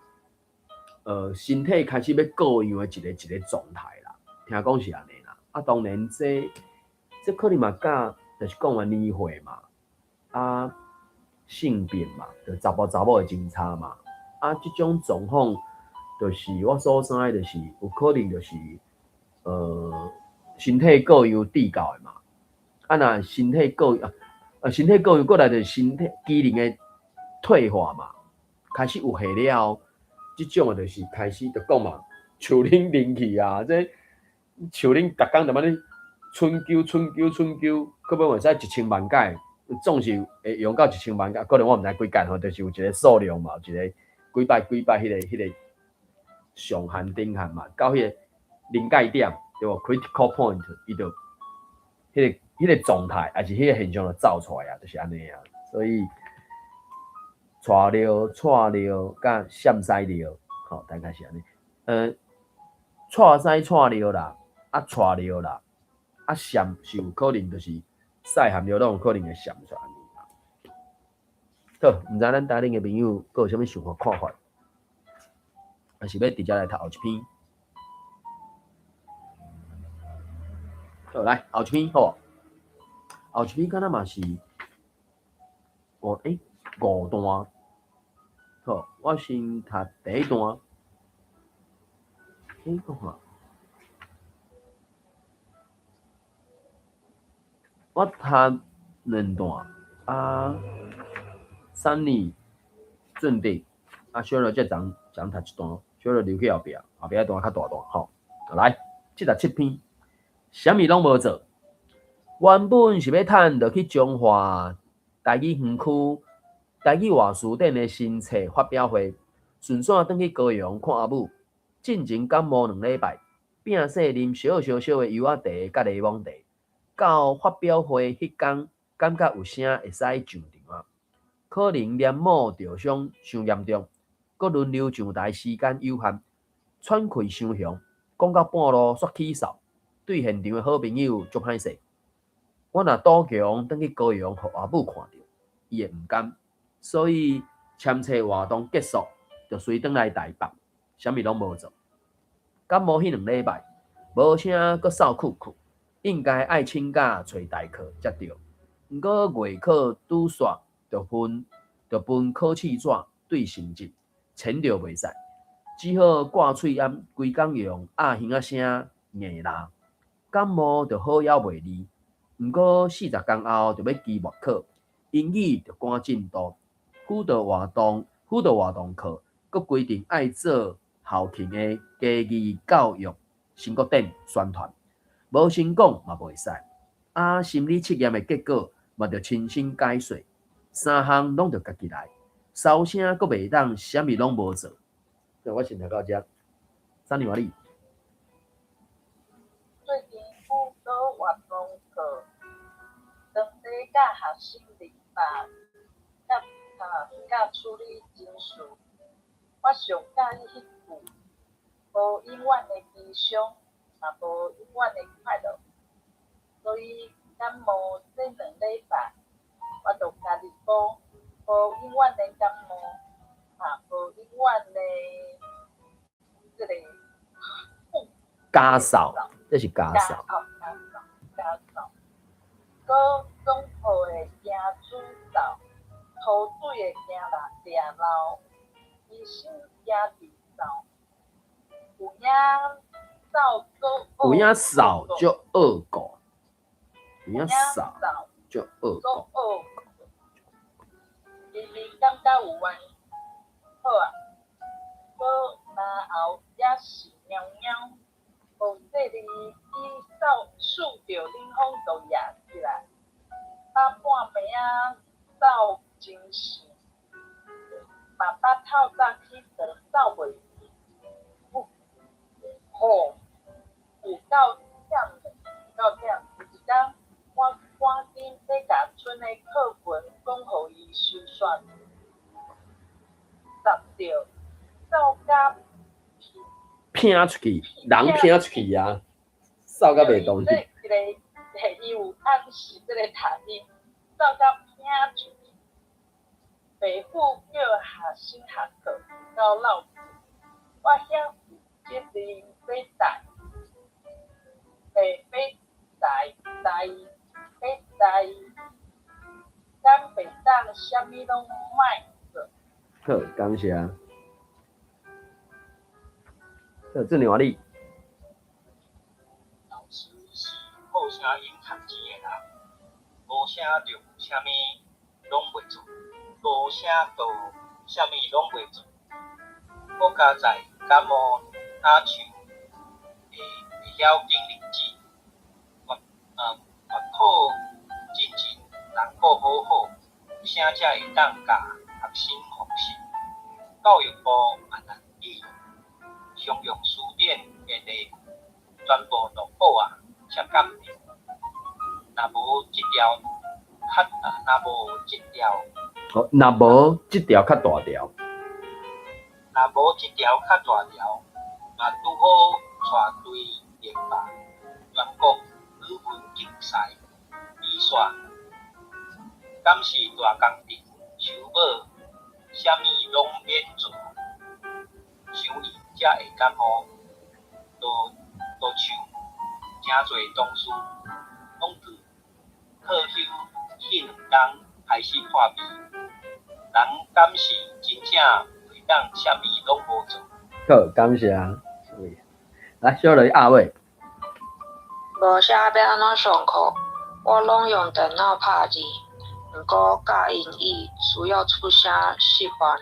[SPEAKER 1] 身體開始欲過樣的一個狀態啦。聽講是按呢啦。啊，當然這可能嘛佮就是講的年歲嘛，啊，性別嘛，就查埔查某的真差嘛。啊，這種狀況就是我所知的，就是有可能就是身體過樣致到的嘛。啊，若身體過啊，身體過樣過來就是身體機能的退化嘛，開始有下了後，這種的就是開始就講嘛，樹奶凝氣啊，這樹奶逐工踮咧春秋春秋春秋，可欲會使1000萬擺，總是會用到一千萬擺，可能我毋知幾擺吼，就是有一個數量嘛，有一個幾擺幾擺彼個上限頂限嘛，到彼個臨界點對無？critical point，伊就彼個狀態，抑是彼個現象就走出來啊，就是按呢啊。所以，帶尿、掣尿、佮閃屎尿，吼，大概是按呢。掣屎、掣尿啦，啊，帶尿啦，啊，閃是有可能就是屎含尿攏有可能會閃出來。好，毋知咱台頂的朋友閣有啥物想法看法，還是欲直接來讀後一篇？好，來後一篇好無？後一篇敢若嘛是五段。好，我先讀第一段。講看。我讀兩段，啊，三年準備，啊，小樂才昨昨讀一段，小樂留去後壁，後壁段較大段吼。來，77篇，啥物攏無做，原本是欲趁落去彰化台語園區台語活詞典的新冊發表會，順紲轉去高雄看阿母。進前感冒2禮拜，摒細啉少少少的柚仔茶佮檸檬茶。到發表會彼工，感覺有聲會使上場啊，可能黏膜著傷傷嚴重，閣輪流上台時間有限，喘氣傷雄，講到半路煞起嗽，對現場的好朋友足歹勢。我若賭強轉去高雄，予阿母看著，伊會毋甘，所以簽冊活動結束，就隨轉來台北，啥物攏無做。感冒彼2禮拜，無聲閣嗽咳咳，應該愛請假揣代課才對。毋過月考拄煞，就分考試紙對成績，錢就袂使，只好掛喙罨，規工用鴨耳仔聲硬拉。感冒就好猶袂離，毋過40工後就欲期末考，英語就趕進度，輔導活動課閣規定愛做校慶的家語教育成果展宣傳，無先講嘛袂使。啊，心理測驗的結果嘛著親身解說，三項攏著家己來，嗽聲閣袂當，啥物攏無做。我先讀到遮，三年你。
[SPEAKER 2] 最近輔導活動課，當地佮學生明白，佮處理情緒。我上喜歡彼句：無永遠的悲傷，嘛無永遠的快樂。所以感冒這2禮拜，我就家己講：無永遠的感冒，嘛無永遠的這个
[SPEAKER 1] 咳嗽，這是咳嗽。
[SPEAKER 2] 咳嗽。閣總鋪的驚煮灶，塗水的驚掠漏，醫生驚直走，有影走做
[SPEAKER 1] 有影掃足惡顧，有影掃足惡顧。
[SPEAKER 2] 明明感覺有緣，好啊，閣然後也是貓貓，無細膩伊掃嗅著冷風就掖起來，飽半暝仔走精神，嘛捌透早起床走袂去，吼，有夠忝的，有夠忝。有一工，我趕緊欲共賰的課文講予伊收煞，捒著走甲
[SPEAKER 1] 拚出去，人拚出去啊，掃甲袂動。
[SPEAKER 2] 這一個，伊有暗示這个讀音，走甲拚出去。爸母叫學生學課有夠落魄，我遐有責任欲帶，欲帶帶欲帶，敢袂當啥物攏莫做。
[SPEAKER 1] 好，感謝。好，鄭良你。
[SPEAKER 4] 老師是好聲音趁錢的人，無聲就啥物攏袂做，無聲就啥物攏袂做。好佳哉感冒若像會曉緊日子，月考進前人顧好好，有啥才會當共學生復習。教育部嘛難以常用詞典的例句全部錄好啊，才敢對。若無這條較，若無這條，
[SPEAKER 1] 若無這條較大條。
[SPEAKER 4] 若無這條較大條，嘛拄好帶隊明白全國語文競賽比賽，敢是大工程收某啥物攏免做，傷易才會感冒。就像誠濟同事攏佇退休彼兩冬開始破病，人敢是真正袂當啥物攏無做？
[SPEAKER 1] 好，感謝。來，小雷阿偉。
[SPEAKER 3] 無啥欲按怎上課，我攏用電腦拍字。毋過教英語需要出聲示範，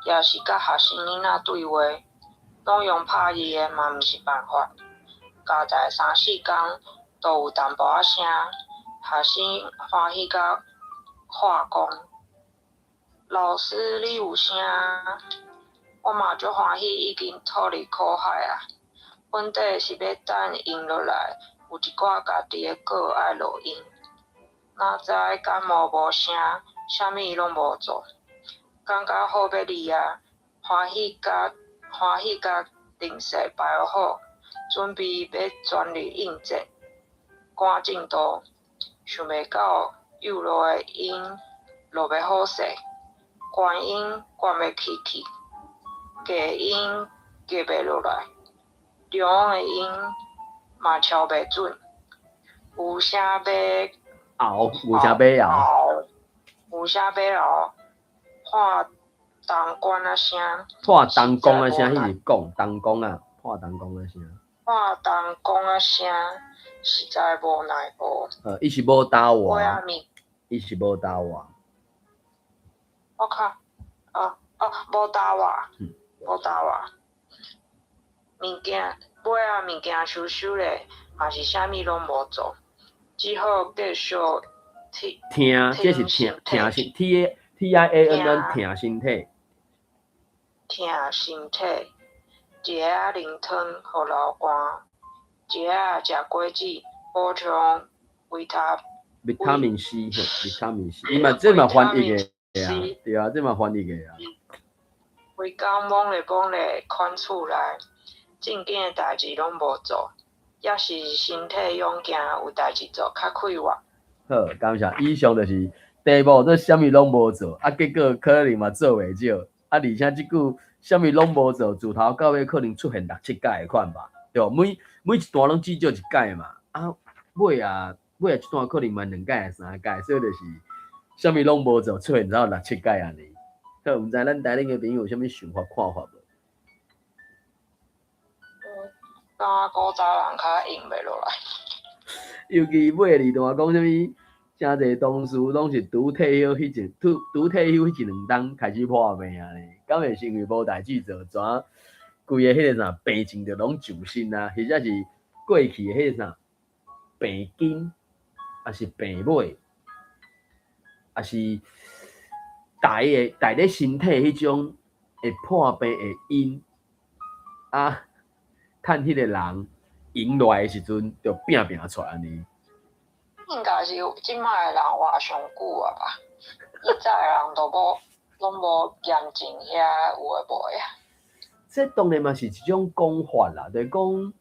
[SPEAKER 3] 抑是佮學生囡仔對話，攏用拍字的嘛毋是辦法。交代三四工，都有淡薄仔聲，學生歡喜甲喊講：老師，你有聲？我嘛足歡喜，已經脫離苦海矣。問題是欲等閒落來，有一寡家己的稿愛錄音。哪知感冒無聲，啥物攏無做，感覺好欲離矣，歡喜共零食擺好，準備欲全力應戰，趕進度。想袂到幼落的音落袂好勢，懸音懸袂起去，低音夾袂落來，中的音嘛敲袂準，有聲欲
[SPEAKER 1] 熬，有聲欲熬，
[SPEAKER 3] 有聲欲熬，破銅管仔聲，
[SPEAKER 1] 破銅管仔聲，彼是講銅管啊，破銅管仔聲，
[SPEAKER 3] 破銅管仔聲，實在無奈何。
[SPEAKER 1] 伊是無焦活，伊是無焦活。
[SPEAKER 3] 我靠，哦哦，無焦活，無焦活。物件尾仔物件收收咧，嘛是啥物攏無做，只好繼續聽。
[SPEAKER 1] 疼，這是疼疼身 T A T I A N N 疼身體。
[SPEAKER 3] 疼身體，一下仔啉湯予流汗，一下仔食果子補充維他。
[SPEAKER 1] 維他命 C，維他命 C，伊嘛這嘛翻譯的啊，對啊，這嘛翻譯的啊。
[SPEAKER 3] 規工懵咧懵咧，款厝內，正經的代誌攏無做，抑是身體勇健，有代誌做較快活。
[SPEAKER 1] 好，感謝。以上就是題目，這啥物攏無做，啊，結果可能嘛做袂少，啊，而且這句啥物攏無做，自頭到尾可能出現六七擺的款吧，對，每一段攏至少一擺嘛，啊，尾仔這段可能嘛兩擺三擺，所以就是啥物攏無做，出現了六七擺按呢。好，毋知咱台頂的朋友有啥物想法看法無？
[SPEAKER 3] 感覺古早人較應袂落來。
[SPEAKER 1] 尤其尾二段講啥物，誠濟同事攏是拄退休彼一拄拄退休彼一兩冬開始破病啊呢，敢會是因為無代誌做，怎規個彼個啥病症就攏上身啊，或者是過去的彼個啥病根，抑是病尾，抑是帶咧身體彼種會破病的因，啊，趁彼個人閒落來的時陣，就拚拚出來按呢。
[SPEAKER 3] 應該是這擺的人活上久啊吧？以早的人都無，攏無嚴重遐有的無的啊。
[SPEAKER 1] 這當然嘛是一種講法啦，就是講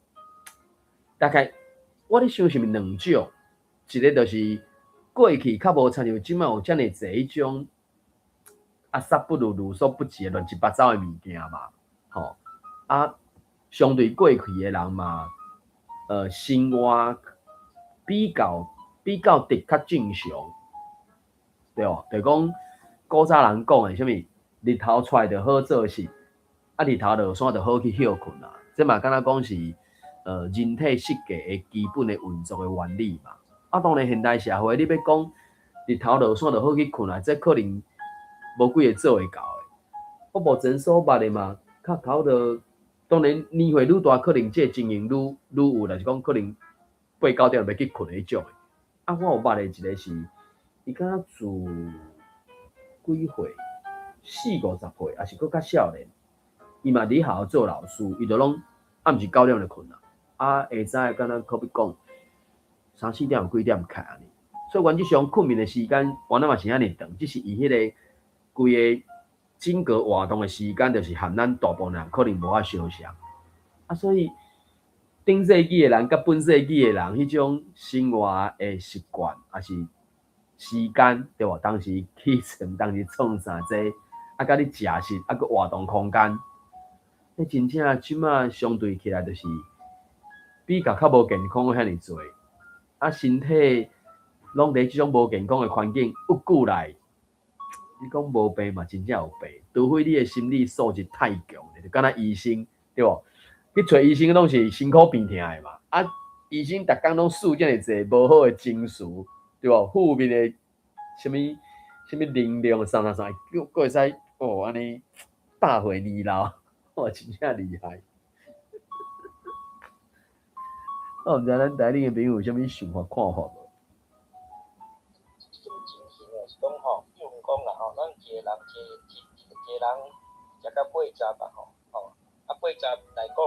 [SPEAKER 1] 大概我咧想是毋是兩種，一個就是過去較無親像這擺有遮爾濟彼種啊，殺不如無所不至的亂七八糟的物件嘛，吼啊，相對過去的人嘛，生活比較得較正常，對無？就是講古早人講的啥物，日頭出來就好做事，啊，日頭落山就好去歇睏啊。這嘛敢若講是人體設計的基本的運作的原理嘛。啊，當然現代社會你欲講日頭落山就好去睏啊，這可能無幾个做會到的。我目前所捌的嘛，較頭就當然年歲愈大，可能這個情形愈愈有，就是講可能八九點欲去睏的彼種的。啊，我有捌的一個是，伊敢若自幾歲，四五十歲，抑是閣較少年，伊嘛佇學校做老師，伊就攏暗時九點就睏啊，啊，下早的敢若可比講三四點幾點起來按呢。所以原則上睏眠的時間原來嘛是遐爾長，只是伊彼个規个整個活動的時間，就是和咱大部分人可能無法相像。啊，所以頂世紀的人佮本世紀的人彼種生活的習慣，抑是時間對無？當時起床，當時創啥這，啊，佮你食食，啊，閣活動空間，彼真正這馬相對起來就是比較較無健康的遐爾濟，啊，身體攏佇這種無健康的環境鬱久來，你講無病嘛，真正有病，除非你的心理素質太強，就敢若醫生對無？去揣醫生攏是辛苦病疼的嘛，啊，醫生逐工攏輸遮爾濟無好的情緒，對無？負面的啥物啥物能量，啥啥啥，閣會使哦按呢百歲年老，哇，真正厲害！我毋知咱台頂的朋友有啥物想法看法無？
[SPEAKER 4] 這種情形哦，是講吼，比如講啦吼，咱一個人一一一個人食到80吧吼，吼，啊八十來講，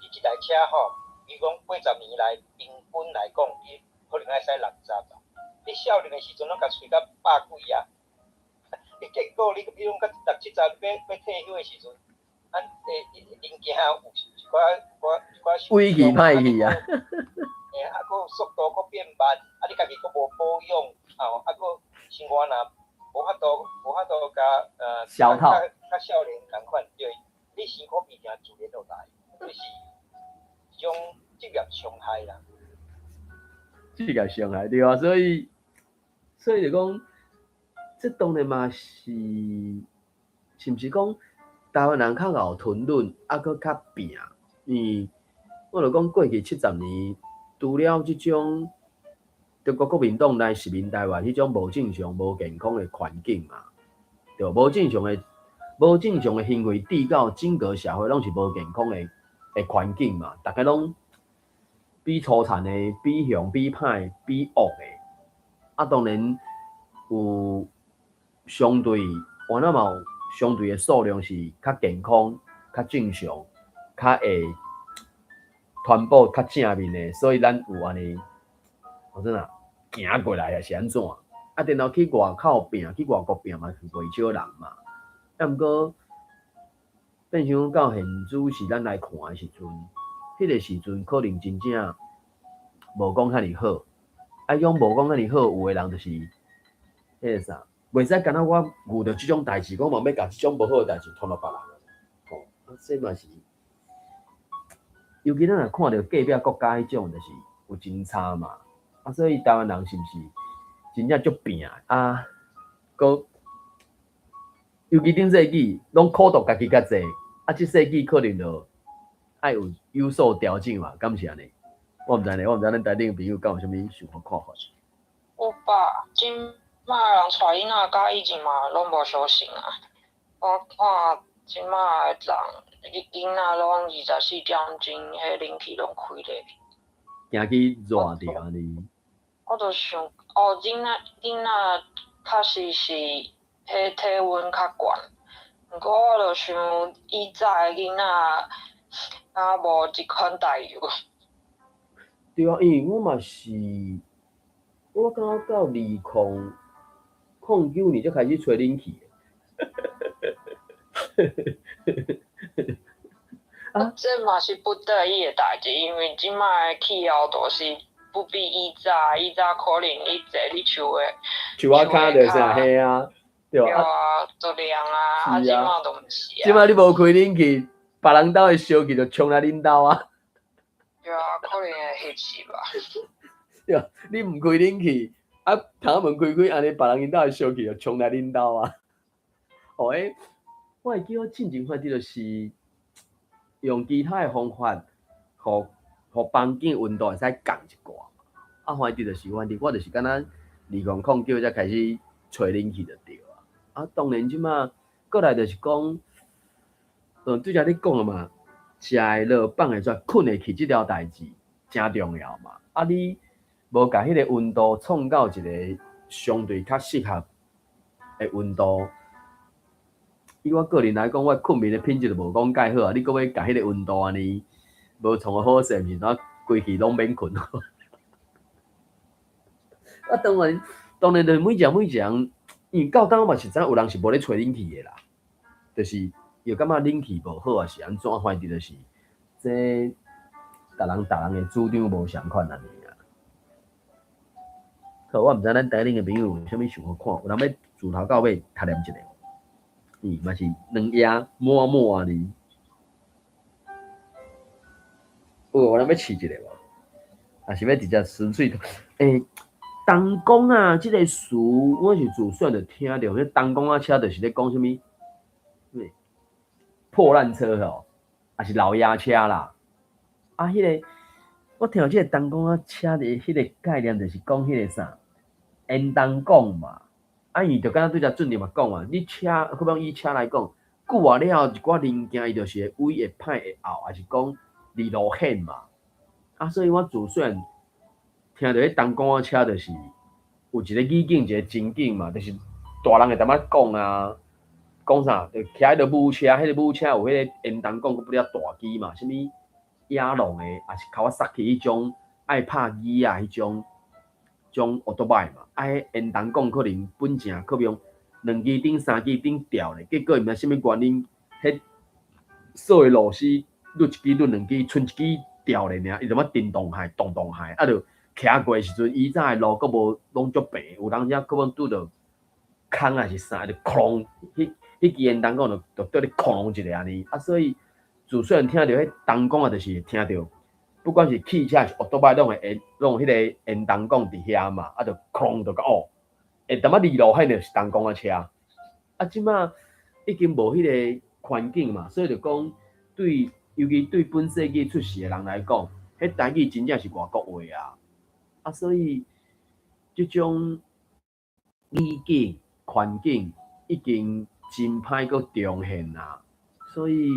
[SPEAKER 4] 你這台車吼，比如講80年來平均來講，伊可能愛駛60吧。你少年的時陣攏共揣到百幾啊，你結果你比如講到六七十欲欲退休的時陣，啊，零件有一寡寡一寡受
[SPEAKER 1] 尾氣歹去啊！
[SPEAKER 4] 欸，啊，閣速度閣變慢，啊，你家己閣無保養，吼，啊，閣生活若無法度無法度共
[SPEAKER 1] 消套
[SPEAKER 4] 較少年仝款，對，你辛苦病痛自然就來，這是一種職業傷害啦。
[SPEAKER 1] 職業傷害對啊，所以所以就講，這當然嘛是，是毋是講台灣人較𠢕吞忍，啊，閣較拚？因為我就講過去70年，除了這種中國國民黨來殖民台灣彼種無正常、無健康的環境嘛，對，無正常的、無正常的行為，締到整個社會攏是無健康的的環境嘛，逐家攏比粗殘的、比凶、比歹、比惡的，啊，當然有相對，原來嘛有相對的數量是較健康、較正常、較會傳播較正面的，所以咱有按呢，我怎啊行過來啊是按怎？啊，然後去外口拚，去外國拚嘛是袂少人嘛。啊，毋過變成到現主時咱來看的時陣，彼個時陣可能真正無講遐爾好。啊，種無講遐爾好，有的人就是彼個啥，袂使敢若我遇著這種代誌，我嘛欲共這種無好的代誌傳予別人。吼，啊，這嘛是，尤其咱若看著隔壁國家彼種，就是有真差嘛。啊，所以台灣人是毋是真正足拚啊？閣尤其頂世紀攏苦毒家己較濟，啊，這世紀可能就愛有有所調整嘛，敢是按呢？我毋知呢，我毋知咱台頂的朋友敢有啥物想法看法。
[SPEAKER 3] 有吧？這馬人帶囡仔佮以前嘛攏無相像啊。我看這馬的人，囡仔攏24點鐘，彼冷氣攏開咧。
[SPEAKER 1] 驚去熱著按呢。
[SPEAKER 3] 我就想，哦，囡仔囡仔確實是彼體溫較懸，毋過我就想以早的囡仔，敢無這款待遇。
[SPEAKER 1] 對啊，因為我嘛是，我感覺到2009年才開始吹冷氣。啊，
[SPEAKER 3] 這嘛是不得已的代誌，因為這擺的氣候就是不比以早，以早可能你坐佇樹的
[SPEAKER 1] 樹仔跤就啥嘿啊，對
[SPEAKER 3] 啊，就涼啊，啊，這擺就毋是啊。
[SPEAKER 1] 這擺你無開冷氣，別人兜的燒氣就衝來恁兜啊。
[SPEAKER 3] 對啊，可能會翕死吧。
[SPEAKER 1] 對啊，你毋開冷氣，啊，窗門開開，按呢別人𪜶兜的燒氣就衝來恁兜啊。哦，欸，我會記我進前反正就是用其他的方法，予予房間溫度會使降一寡。啊，反正就是反正我就是敢若2009才開始吹冷氣就對啊。啊，當然這馬過來就是講，拄才你講的嘛，食會落放會出來，睏會去這條代誌誠重要嘛。啊，你無共彼個溫度創到一個相對較適合的溫度，以我個人來講，我睏眠的品質就無講蓋好啊。你閣欲共彼個溫度按呢無創予好勢，毋是怎規氣攏免睏？啊，當然，當然，就是每一個每一個人，因為到當嘛是知影有人是無咧吹冷氣的啦，就是又感覺冷氣無好啊，是按怎？反正就是這逐人逐人的主張無仝款按呢啊。好，我毋知咱台頂的朋友有啥物想法看，有人欲自頭到尾讀念一下無？伊嘛是兩頁滿滿按呢。有人欲試一下無？抑是欲直接純粹？欸，東公啊，這個詞我是自細漢就聽著，彼東公仔車就是咧講啥物？破爛車吼，抑是老爺車啦。啊，彼個我聽著這個東公仔車的彼個概念，就是講彼個啥？煙筒管嘛。啊，伊就敢若拄才俊林嘛講啊，你車，比如以車來講，久啊了後一寡零件，伊就是會毀會歹會漚，抑是講離路險嘛。啊，所以我自細漢聽著彼東公仔車，就是有一個語境，一個情景嘛，就是大人會淡薄仔講啊，講啥？就騎彼个母車，彼個母車有彼個煙筒管，閣不了大支嘛，啥物野狼的，抑是 Kawasaki 彼種愛拍機仔彼種種歐多擺嘛。啊，彼煙筒管可能本正可用兩支釘、三支釘吊咧，結果伊毋知啥物原因，彼鎖的螺絲攄一支、攄兩支，賰一支掉咧爾，伊就欲叮動害、動動害，啊，就騎過的時陣，以早的路閣無攏足平，有當時可能拄著空抑是啥，就哐，彼支煙筒管就就綴咧哐一下按呢。啊，所以自細漢聽著彼東公仔，就是聽著，不管是汽車抑是歐多擺，攏會煙，攏有彼個煙筒管佇遐嘛，啊，就哐就甲哦，會淡薄離路險就是東公仔車。啊，這馬已經無彼個環境嘛，所以就講對，尤其對本世紀出世的人來講，彼台語真正是外國話啊。啊，所以這種語境環境已經真歹閣重現啊。所以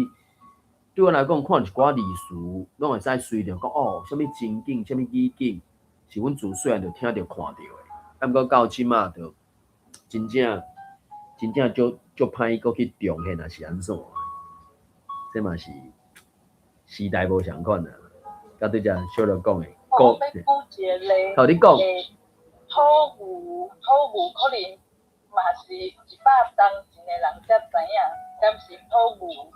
[SPEAKER 1] 對我來講，看一寡字詞，攏會使隨著講哦，啥物情景，啥物語境，是阮自細漢就聽著看著的。啊，毋過到這馬就真正真正足足歹閣去重現啊，是按怎？這嘛是時代無仝款啊。佮拄才小樂講的，
[SPEAKER 2] 我欲舉一個例，
[SPEAKER 1] 好，你講。
[SPEAKER 2] 土牛，土牛可能嘛是100冬前的人才知影，敢是土牛？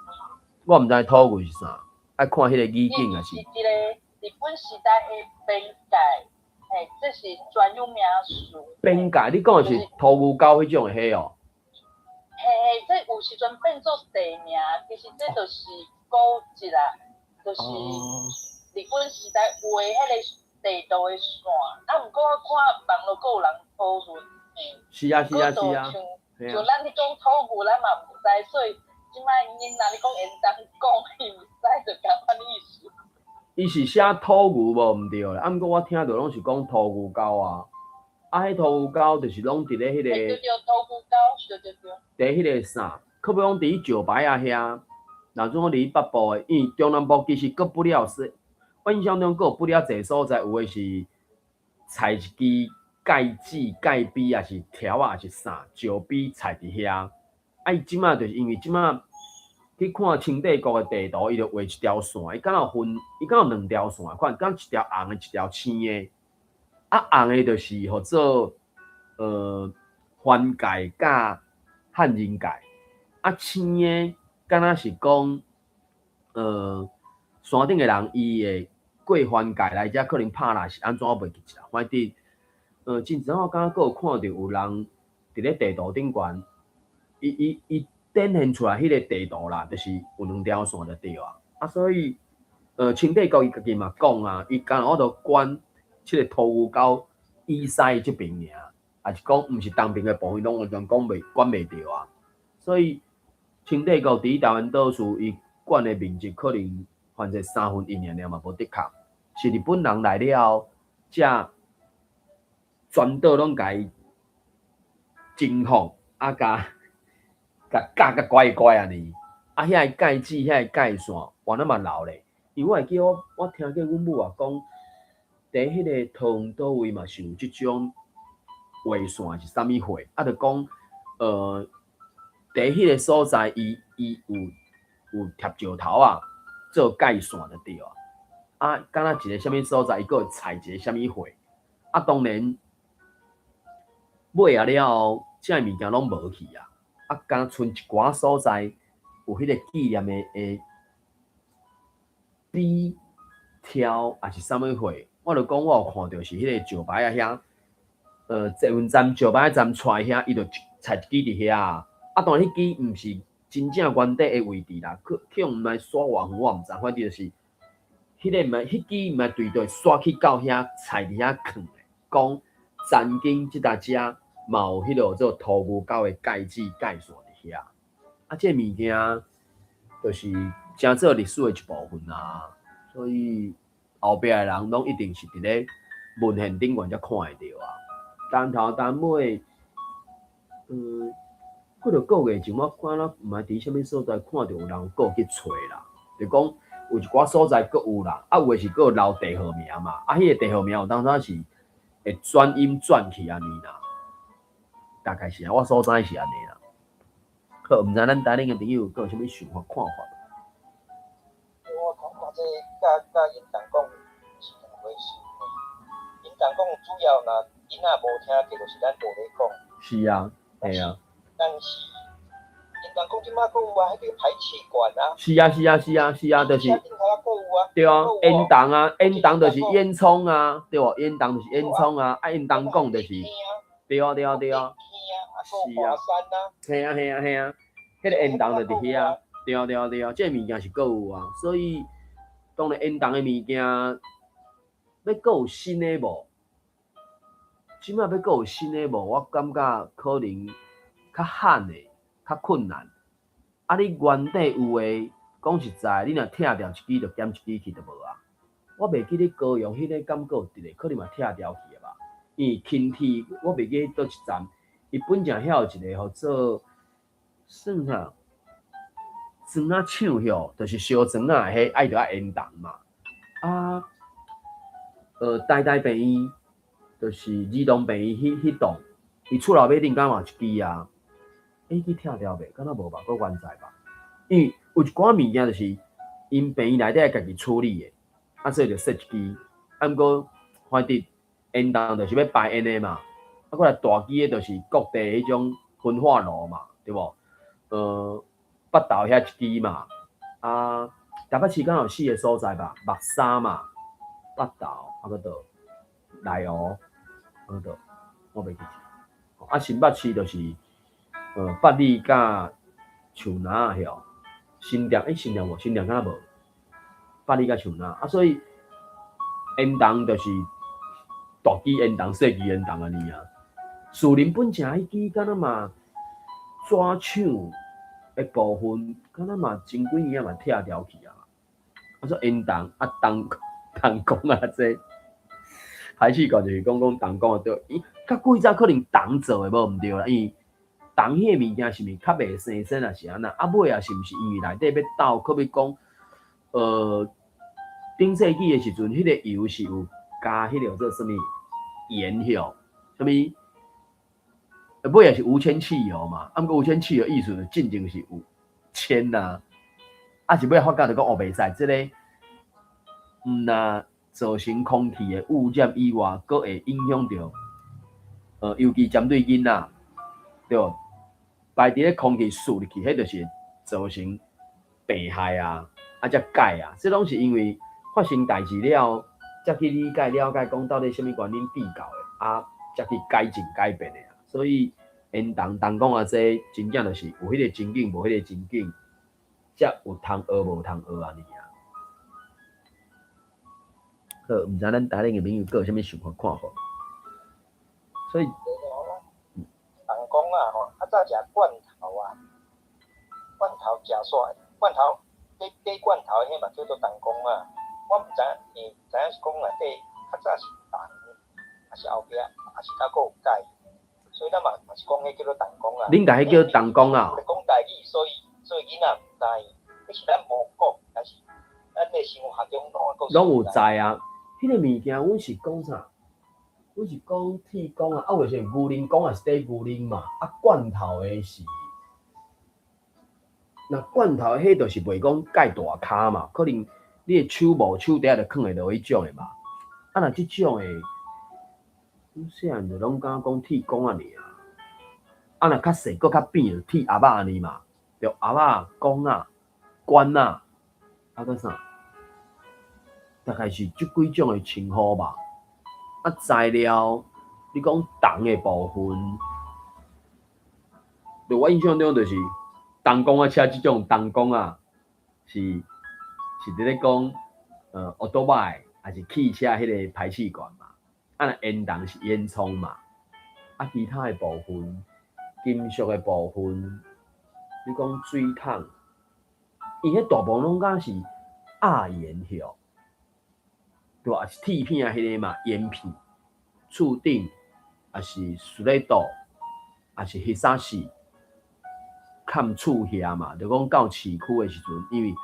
[SPEAKER 1] 我毋知土牛是啥，愛看彼個語境抑是。
[SPEAKER 2] 是一個日本時代的邊界，嘿，這是專有名詞。
[SPEAKER 1] 邊界，你講的是土牛溝彼種的彼哦？
[SPEAKER 2] 嘿嘿，這有時陣變做地名，其實這就是古跡啦，就是日本時代畫彼個地圖的線。啊，毋過我看網路閣有人討論，嘿。像咱咧講土牛，咱嘛毋知，所以這擺囡仔你講煙筒管，伊毋知就仝款意思。
[SPEAKER 1] 伊是寫土牛無毋對啦，啊，毋過我聽著攏是講土牛溝啊，啊，彼土牛溝就是攏佇咧彼個。
[SPEAKER 2] 對對，土牛溝，對對對。
[SPEAKER 1] 佇彼個啥，可欲講佇石牌仔遐，若準講佇北部的，因為中南部其實閣不了是，我印象中閣有不了濟所在，有的是採一支界子、界碑，抑是條仔，抑是啥石碑採佇遐。啊，伊這馬就是因為這馬去看清帝國的地圖，伊就畫一條線，伊敢若有分，伊敢有兩條線款，敢一條紅的，一條青的。啊，紅的就是號做番界佮漢人界，啊，青的敢若是講山頂的人伊會過番界來遮，可能拍獵是按怎我袂記得啦。反正真濟我感覺閣有看著有人佇咧地圖頂懸，伊展現出來彼個地圖啦，就是有兩條線就對啊。啊，所以清帝國伊家己嘛講啊，伊敢若我著管這個土牛溝以西這邊爾，抑是講毋是東邊的部分，攏完全講袂管袂著啊。所以清帝國佇台灣島嶼，伊管的面積可能反正1/3爾爾嘛無的確，是日本人來了後，才全島攏共伊征服，啊，共共割甲乖乖按呢。啊，遐个界址、遐个界線，原來嘛留咧。因為我會記我聽過阮母仔講，佇彼個桃園佗位嘛是有這種畫線是啥物貨，啊，就講佇彼個所在，伊有貼石頭仔做界線就對啊。啊，敢若一個啥物所在，伊閣會採一個啥物貨。啊，當然尾仔了後，這个物件攏無去啊。啊，敢若賰一寡所在有彼個紀念的碑條，抑是啥物貨？我就講我有看著是彼個石牌仔遐，捷運站石牌站出來遐，伊就插一支佇遐啊。啊，當然彼支毋是真正原底的位置啦，去予毋知徙偌遠，我毋知，反正就是，彼个毋知，彼支毋知對佗徙去到遐，插佇遐囥的，講曾經這搭遮嘛有彼落做塗牛狗的界址界線佇遐。啊，這个物件就是成做歷史的一部分啊，所以後壁的人攏一定是佇咧文獻頂懸才看會著啊。單頭單尾，幾落個月前我看了毋知佇啥物所在看著有人閣去揣啦，就講有一寡所在閣有啦，啊有的是閣有留地號名嘛，啊彼个地號名有當時是會轉音轉去按呢啦，大概是按呢，我所知是按呢啦。好，毋知咱台頂的朋友閣有啥物想法看法？
[SPEAKER 4] 我感覺這佮𪜶同講是兩回事。𪜶同講主要若囡仔無聽著，就是咱無咧講。
[SPEAKER 1] 是啊，嘿啊。
[SPEAKER 4] 但是𪜶同講這馬閣有啊，彼個排氣管啊。
[SPEAKER 1] 是啊是啊是啊是啊，就是。對啊，煙筒啊，煙筒就是煙囪啊，對無？煙筒就是煙囪啊，啊，𪜶同講就是。對啊對啊對啊。是啊。嘿啊嘿啊嘿啊，彼個煙筒就佇遐。對啊對啊對啊，這个物件是閣有啊，所以當然煙筒的物件，欲閣有新的無？這馬欲閣有新的無？我感覺可能較罕的，較困難。啊，你原底有的，講實在，你若拆掉一支，就減一支去就無啊。我袂記得高雄彼个敢閣有佇咧，可能嘛拆掉去啊吧。因為輕鐵，我袂記佗一站，伊本正遐有一個號做算啥？磚仔廠吼，就是燒磚仔的彼，愛著愛煙筒嘛。啊，台大病院，就是兒童病院彼棟，伊厝內尾頂敢嘛有一支啊？欸，彼支拆掉未？敢若無吧？閣原在吧？因為有一寡物件就是𪜶病院內底家己處理的，啊，所以就設一支。啊，毋過反正煙筒就是欲排煙的嘛，啊，閣來大支的，就是各地彼種焚化爐嘛，對無？北投遐一支嘛，啊，台北市敢有四个所在吧？木柵嘛，北投，啊閣佗內湖，啊閣佗，我袂記得。啊，新北市就是，八里佮樹林遐，新店，欸，新店無？新店敢若無？八里佮樹林，啊，所以煙筒就是大支煙筒、細支煙筒按呢啊。樹林本正彼支敢若嘛紙廠的部分，敢若嘛前幾年嘛拆掉去啊。啊，說煙筒啊，銅銅管啊，這排氣管就是講講銅管啊，對。伊較古早可能銅做的無毋對啦，因為銅彼个物件是毋是較袂生銹啊？是按怎？啊尾啊是毋是因為內底欲鬥，閣欲講，頂世紀的時陣，彼个油是有加彼个做啥物鹽吼？啥物？尾也是無鉛汽油嘛，啊，毋過無鉛汽油意思就進前是有鉛啊，啊是尾發覺就講哦袂使，這個毋若造成空氣的污染以外，閣會影響著，尤其針對囡仔，對無？排佇咧空氣吸入去，彼就是造成病害啊，啊才改啊，這攏是因為發生代誌了，才去理解了解講到底啥物原因致到的，啊，才去改進改變的啊。所以煙筒銅管啊，這真正就是有彼個情景，無彼個情景，才有通學無通學按呢啊。好，毋知咱台頂的朋友閣有啥物想法看法？所以，
[SPEAKER 4] 銅管啊吼，較早食罐頭啊，罐頭食煞，罐頭買罐頭彼嘛叫做銅管啊。我毋知影，會知影是講內底較早是銅，抑是後壁，抑是閣閣有改。所以咱嘛嘛是講彼叫做銅管啊。
[SPEAKER 1] 恁共彼叫銅管啊？
[SPEAKER 4] 講台語，所以囡仔毋知，彼是咱無講，但是咱的生活中攏
[SPEAKER 1] 攏有知啊。彼个物件，阮是講啥？阮是講鐵管啊，啊有的是牛奶管也是綴牛奶嘛，啊罐頭的是，若罐頭的彼就是袂講蓋大跤嘛，可能你的手無手底下就囥會落彼種的嘛。啊若這種的，阮細漢就攏敢講鐵管仔爾。啊若較細閣較扁就鐵盒仔按呢嘛，著盒仔、管仔、罐仔，啊閣啥？大概是這幾種的稱呼吧。啊材料，你講銅的部分，對我印象中就是銅管仔車這種銅管仔，是佇咧講歐多擺抑是汽車彼个排氣管嘛，啊若煙囱是煙囪嘛，啊其他的部分，金屬的部分，你講水桶，伊彼大部分攏敢是壓鹽葉，對吧？是鐵片彼个嘛，鹽片，厝頂，抑是斯レ多，抑是彼啥是崁厝遐嘛，就講到市區的時陣，因為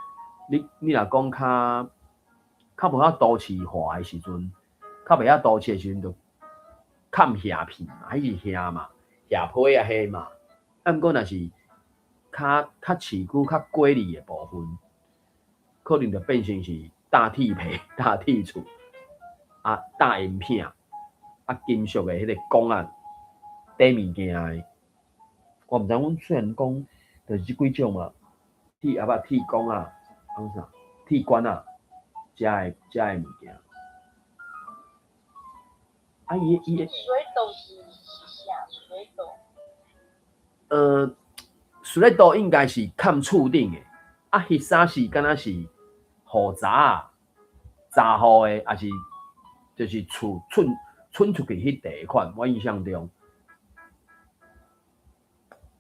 [SPEAKER 1] 你若講較無遐都市化的時陣，較袂遐都市的時陣，就崁瓦片嘛，彼是瓦嘛，瓦批啊彼嘛。啊，毋過若是較市區較過里的部分，可能就變成是大鐵皮、大鐵厝，啊大鹽片，啊金屬的彼个管仔底物件的。我毋知，阮雖然講就是這幾種嘛，鐵盒仔、鐵管仔，講啥？鐵管仔，遮的物件。啊，伊
[SPEAKER 2] 水道是啥？水道？
[SPEAKER 1] 水道應該是崁厝頂的，啊，彼啥是敢若是雨閘仔，閘雨的，抑是就是厝伸出去彼塊款。我印象中，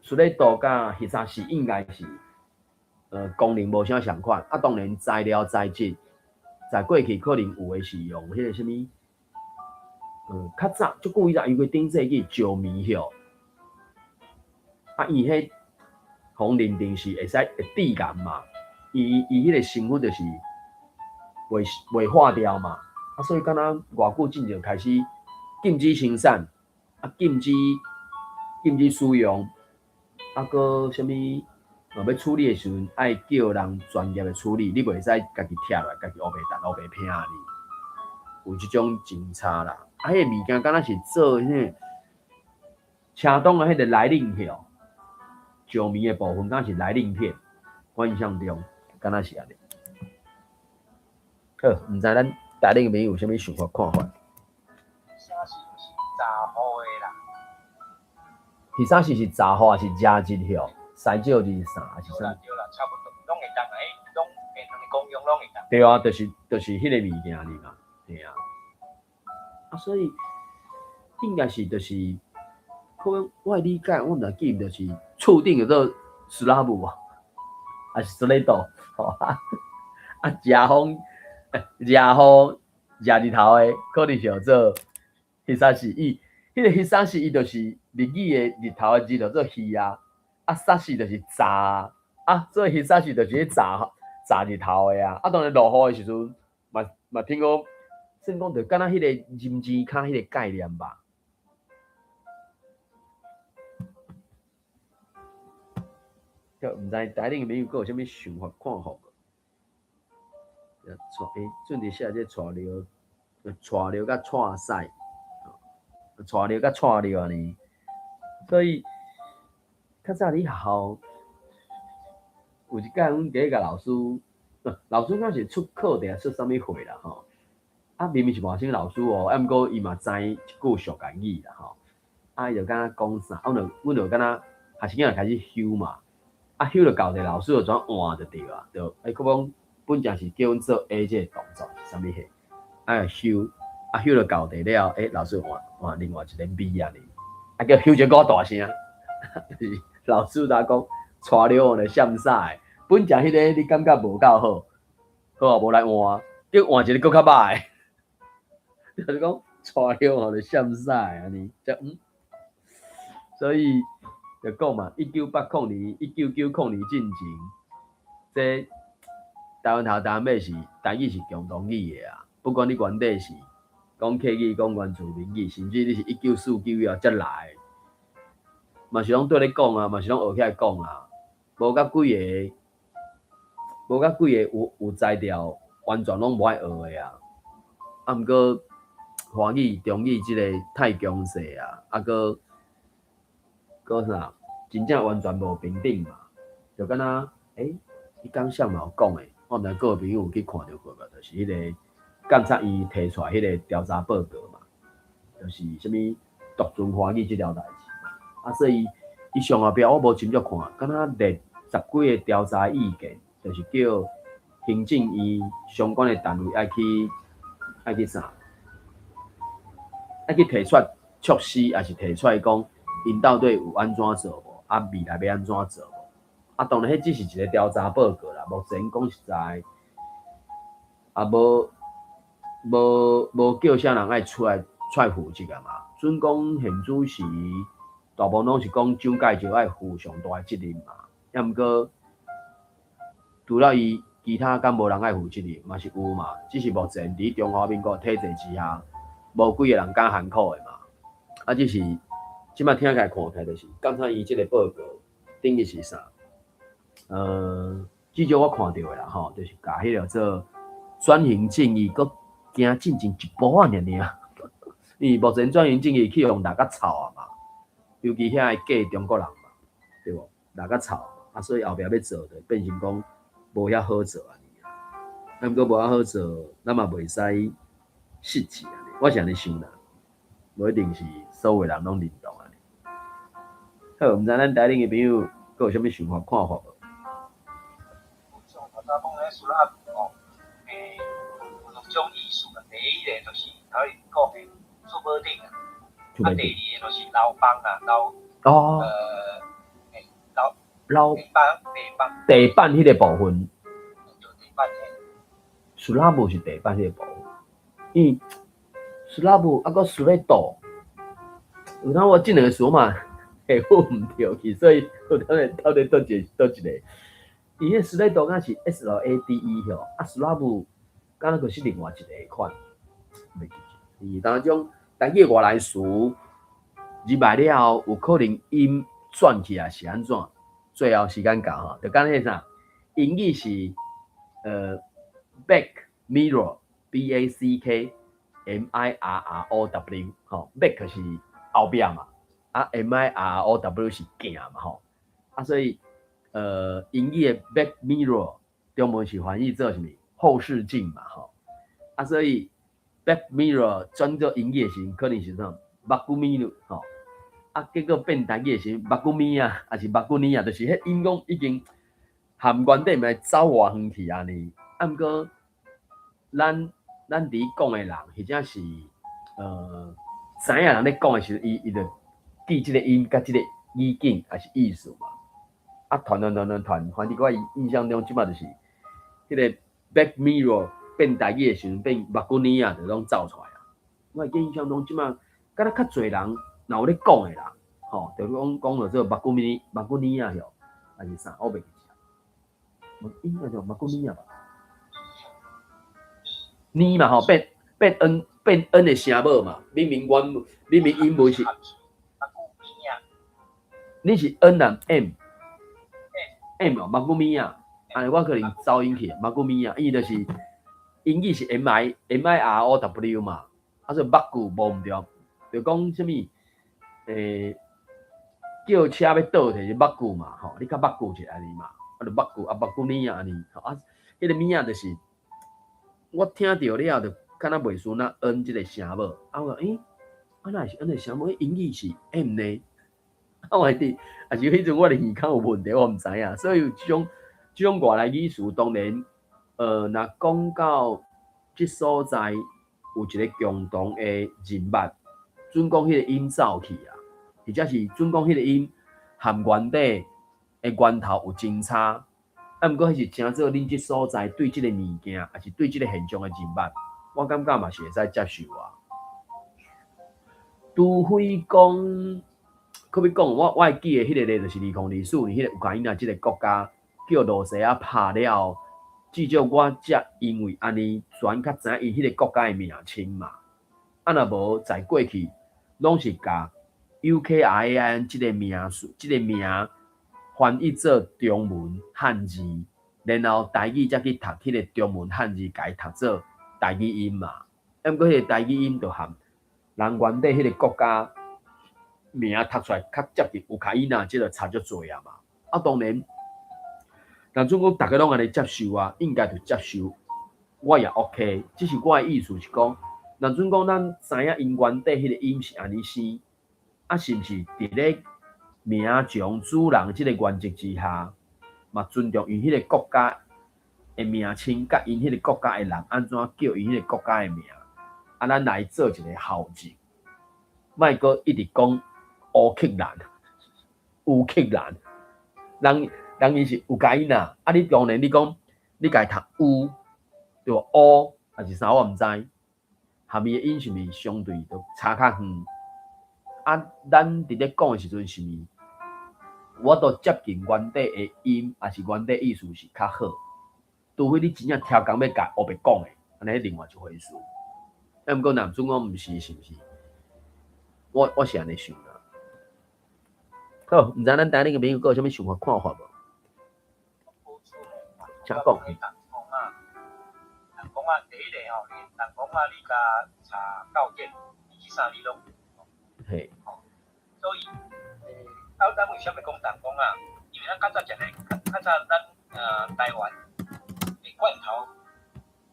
[SPEAKER 1] 水道佮彼啥是應該是，功能無啥仝款。啊，當然材料材質，在過去可能有的是用彼个啥物，較早足久以前，尤其頂世紀石棉葉，啊，伊彼予認定是會使會致癌嘛，伊彼个成分就是袂化掉嘛，啊，所以敢若偌久進前開始禁止生產，啊，禁止使用，啊，閣啥物，欲處理的時陣愛叫人專業的處理，你袂使家己拆落來，家己烏白彈烏白拼哩，有這種真差啦。啊，彼个物件敢若是做彼个車擋的彼个來冷葉，石棉的部分敢若是來冷片，我印象中敢若是按呢。好，毋知咱台頂朋友有啥物想法看法？
[SPEAKER 4] 啥是毋是閘雨的啦？
[SPEAKER 1] 彼啥是閘雨，抑是遮日葉？西少日啥？抑是啥？
[SPEAKER 4] 對啦對啦，差不多，攏會當啊，彼攏變兩個功用攏會當。
[SPEAKER 1] 對啊，就是彼个物件爾嘛，對啊。啊，所以應該是就是，可能我的理解，我毋知記毋就是厝頂叫做斯拉姆無，抑是斯雷多，吼啊，遮風、遮雨、遮日頭的，可能是叫做彼啥是伊，彼个彼啥是伊就是日語的日頭的日就做日啊，啊，煞是就是閘啊，所以彼啥是就是咧閘日頭的啊，啊，當然落雨的時陣，嘛聽講。算講就敢若彼个認知跤彼个概念吧。就毋知台頂朋友閣有啥物想法看法無？準備寫這帶尿、帶尿佮帶屎，帶尿佮帶尿按呢。所以較早佇學校有一擺，阮第一共老師，老師敢是出課定出啥物會啦吼。啊，明明是外省老師哦，啊，毋過伊嘛知一句俗言語啦吼。啊，伊就敢若講啥，啊，阮就敢若學生囝就開始唏嘛。啊，唏著到一个老師就怎換就對啊，就欸，閣講本正是叫阮做 A 這個動作是啥物貨，啊唏，啊唏著到底了，欸，老師換換另外一个 B 按呢，啊叫唏一個閣大聲，就是老師若講帶尿咧閃屎，本正彼个你感覺無夠好，好啊，無來換，叫換一個閣較歹。就是講帶尿吼就閃屎按呢，才嗯，所以就講嘛，1980年、1990年進前，這台灣頭台灣尾是台語是共同語的啊。不管你原底是講客語、講原住民語，甚至你是1949以後才來的，嘛是攏對咧講啊，嘛是攏學起來講啊。無甲幾個，無甲幾個有才調，完全攏無愛學的啊。啊，毋過華語、中語這个太強勢啊，啊，閣閣啥，真正完全無平等嘛，就敢若欸，彼工誰嘛有講的，我毋知各位朋友有去看著過無，就是彼个監察院提出來彼个調查報告嘛，就是啥物獨尊歡喜這條代誌嘛。啊，所以伊上後壁我無深入看，敢若列十幾个調查意見，就是叫行政院相關的單位愛去啥？愛去提出措施，抑是提出來講，𪜶到底有按怎做無？啊，未來欲按怎做無？啊，當然，彼只是一个調查報告啦。目前講實在，也無叫啥人愛出來負責啊嘛。準講現主時，大部分攏是講蔣介石愛負上大的責任嘛。抑毋過，除了伊，其他敢無人愛負責任，嘛是有嘛。只是目前佇中華民國體制之下，無幾个人敢含苦的嘛。啊，只是這擺聽起來看起來就是，感覺伊這个報告等於是啥？至少我看著的啦吼，就是共彼个做轉型正義，閣行進前一步仔爾爾。因為目前轉型正義去予鬧甲臭啊嘛，尤其遐個假中國人嘛，對無？鬧甲臭啊，所以後壁欲做就變成講無遐好做按呢。啊，毋過無遐好做，咱嘛袂使失志按呢。我是按呢想啦，無一定是所有人攏認同按呢。好，毋知咱台頂的朋友閣有啥物想法看法無？
[SPEAKER 4] 像頭先講咧，斯拉夫吼，有兩種意思啦。第一个就是頭先講的出無頂啊，啊，第二个就是樓房啊，樓樓
[SPEAKER 1] 樓
[SPEAKER 4] 地板地板
[SPEAKER 1] 地板彼个部分，
[SPEAKER 4] 就地板嘿。
[SPEAKER 1] 斯拉夫是地板彼個部分，因為斯拉夫啊，閣斯レ多，有當我這兩个詞嘛會混毋著去，所以有當會到底佗一个佗一个。伊彼斯レ多敢是 SLADE 吼，啊斯拉夫敢若閣是另外一个款，袂記得。伊當種台語外來詞入來了後，有可能音轉起來是按怎？最後時間到吼，就敢若彼啥，英語是back mirror，B A C K M I R R O W，吼，back 是後壁嘛，啊 M I R R O W 是鏡嘛，吼，啊所以英語的 back mirror 中文是翻譯做啥物？後視鏡嘛，吼，啊所以 back mirror 轉做英語的時陣，可能是啥？目睭咪嚕，吼，啊結果變台語的時陣，目睭咪啊，抑是目睭呢啊，就是彼音講已經含原底毋知走偌遠去按呢。啊，毋過咱佇講的人，或者是知影人咧講的時陣，伊就記這个音佮這个語境，抑是意思嘛。啊，傳傳傳傳傳，反正我印象中這擺就是，彼个 back mirror 變台語的時陣，變目睭呢啊，就攏走出來啊。我會記印象中這擺，敢若較濟人若有咧講的啦，吼，就講講著做目睭呢目睭呢啊，吼，還是啥，我袂記得。應該叫目睭呢啊吧？呢嘛吼，變 N 變 N 的聲母嘛，明明原明明英文是，你是 N 還 M？M 哦，目睭咪啊，按呢我可能走音去，目睭咪啊，伊就是英語是 M I R O W 嘛，啊所以目睭無毋對，就講啥物，叫車欲倒退是目睭嘛，吼，你較目睭一下按呢嘛，啊就目睭啊目睭咪啊按呢，啊，彼個咪啊就是我聽著了就敢若袂輸那 N 這个聲母，啊我講欸，啊哪會是 N 的聲母？英語是 M 呢？啊我會佇，抑是彼陣我的耳孔有問題，我毋知影。所以這種外來語詞，當然，若講到這所在有一個共同的人物，準講彼個音走去啊，或者是準講彼個音含原底的源頭有真差，啊，毋過彼是成做恁這所在對這個物件，抑是對這個現象的認捌，我感覺嘛是會使接受啊。除非講，閣欲講，我會記得彼個例就是2024年彼個烏克蘭這个國家叫羅西亞拍了後，至少我才因為按呢，轉較知影伊彼个國家的名稱嘛。啊，若無在過去，攏是共 UKRAIN 這个名詞，這个名翻譯做中文漢字，然後台語才去讀彼个中文漢字，共伊讀做台語音嘛。啊，毋過彼个台語音就含人原底彼个國家名讀出來較接近烏克蘭，這個差足濟啊嘛。啊，當然，若準講逐家攏按呢接受啊，應該就接受，我也 OK。只是我的意思是講，若準講咱知影𪜶原底彼个音是按呢生，啊，是毋是佇咧名從主人這个原則之下，嘛尊重𪜶彼个國家的名稱，佮𪜶彼个國家的人按怎叫𪜶彼个國家的名，啊，咱來做一个校正，莫閣一直講烏克蘭、烏克蘭，人人伊是有共伊啦，啊，你當然你講你共伊讀烏對無？烏抑是啥我毋知，含伊的音是毋是相對都差較遠？啊，咱佇咧講的時陣是毋是，我都接近原底的音，抑是原底意思是較好？除非你真正超工欲共烏白講的，按呢另外一回事。啊，毋過若準講毋是，是毋是？我是按呢想啦。好，毋知咱台頂的朋友閣有啥物想法看法無？請講。
[SPEAKER 4] 人講啊，第一個吼，人講啊，你共查教典，這三字攏有。
[SPEAKER 1] 嘿。
[SPEAKER 4] 所以，啊，咱為啥物講人講啊？因為咱較早食咧，較早咱台灣的罐頭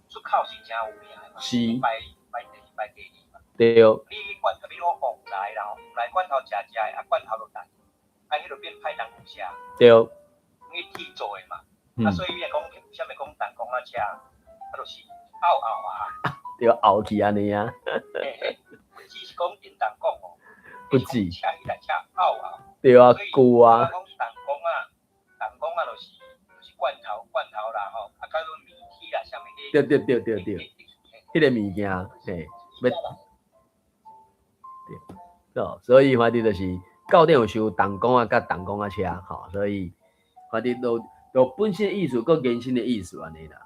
[SPEAKER 4] 出口是誠有名的嘛，排排第一排第二嘛。
[SPEAKER 1] 對。
[SPEAKER 4] 你罐頭，比如講旺來啦吼，旺來罐頭食食的，啊罐頭就爛，啊彼就變排當車。因為鐵做的嘛，啊所以你若講為啥物講重工仔車，啊就是拗拗啊。
[SPEAKER 1] 對，拗去按呢啊。
[SPEAKER 4] 嘿嘿，不只是講叮當講哦，
[SPEAKER 1] 不止。
[SPEAKER 4] 車起來車拗拗。
[SPEAKER 1] 對啊，舊啊。
[SPEAKER 4] 講重工仔，重工仔就是罐頭罐頭啦吼，啊，較做米鐵啦，啥物
[SPEAKER 1] 對對對對對，彼个物件，嘿，欲。對，哦，所以反正就是教典有收重工仔佮重工仔車，吼，所以反正都都本身的意思，閣延伸的意思按呢啦。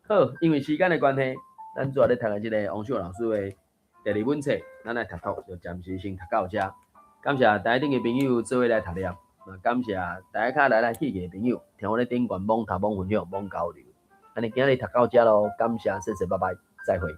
[SPEAKER 1] 好，因為時間的關係，咱主要咧讀的這个王秀老師的第二本冊，咱來讀讀就暫時先讀到遮。感謝台頂的朋友做伙來讀了，嘛感謝台跤來來去去的朋友，聽我咧頂懸罔讀罔分享罔交流。按呢今日讀到遮囉，感謝，謝謝，拜拜，再會。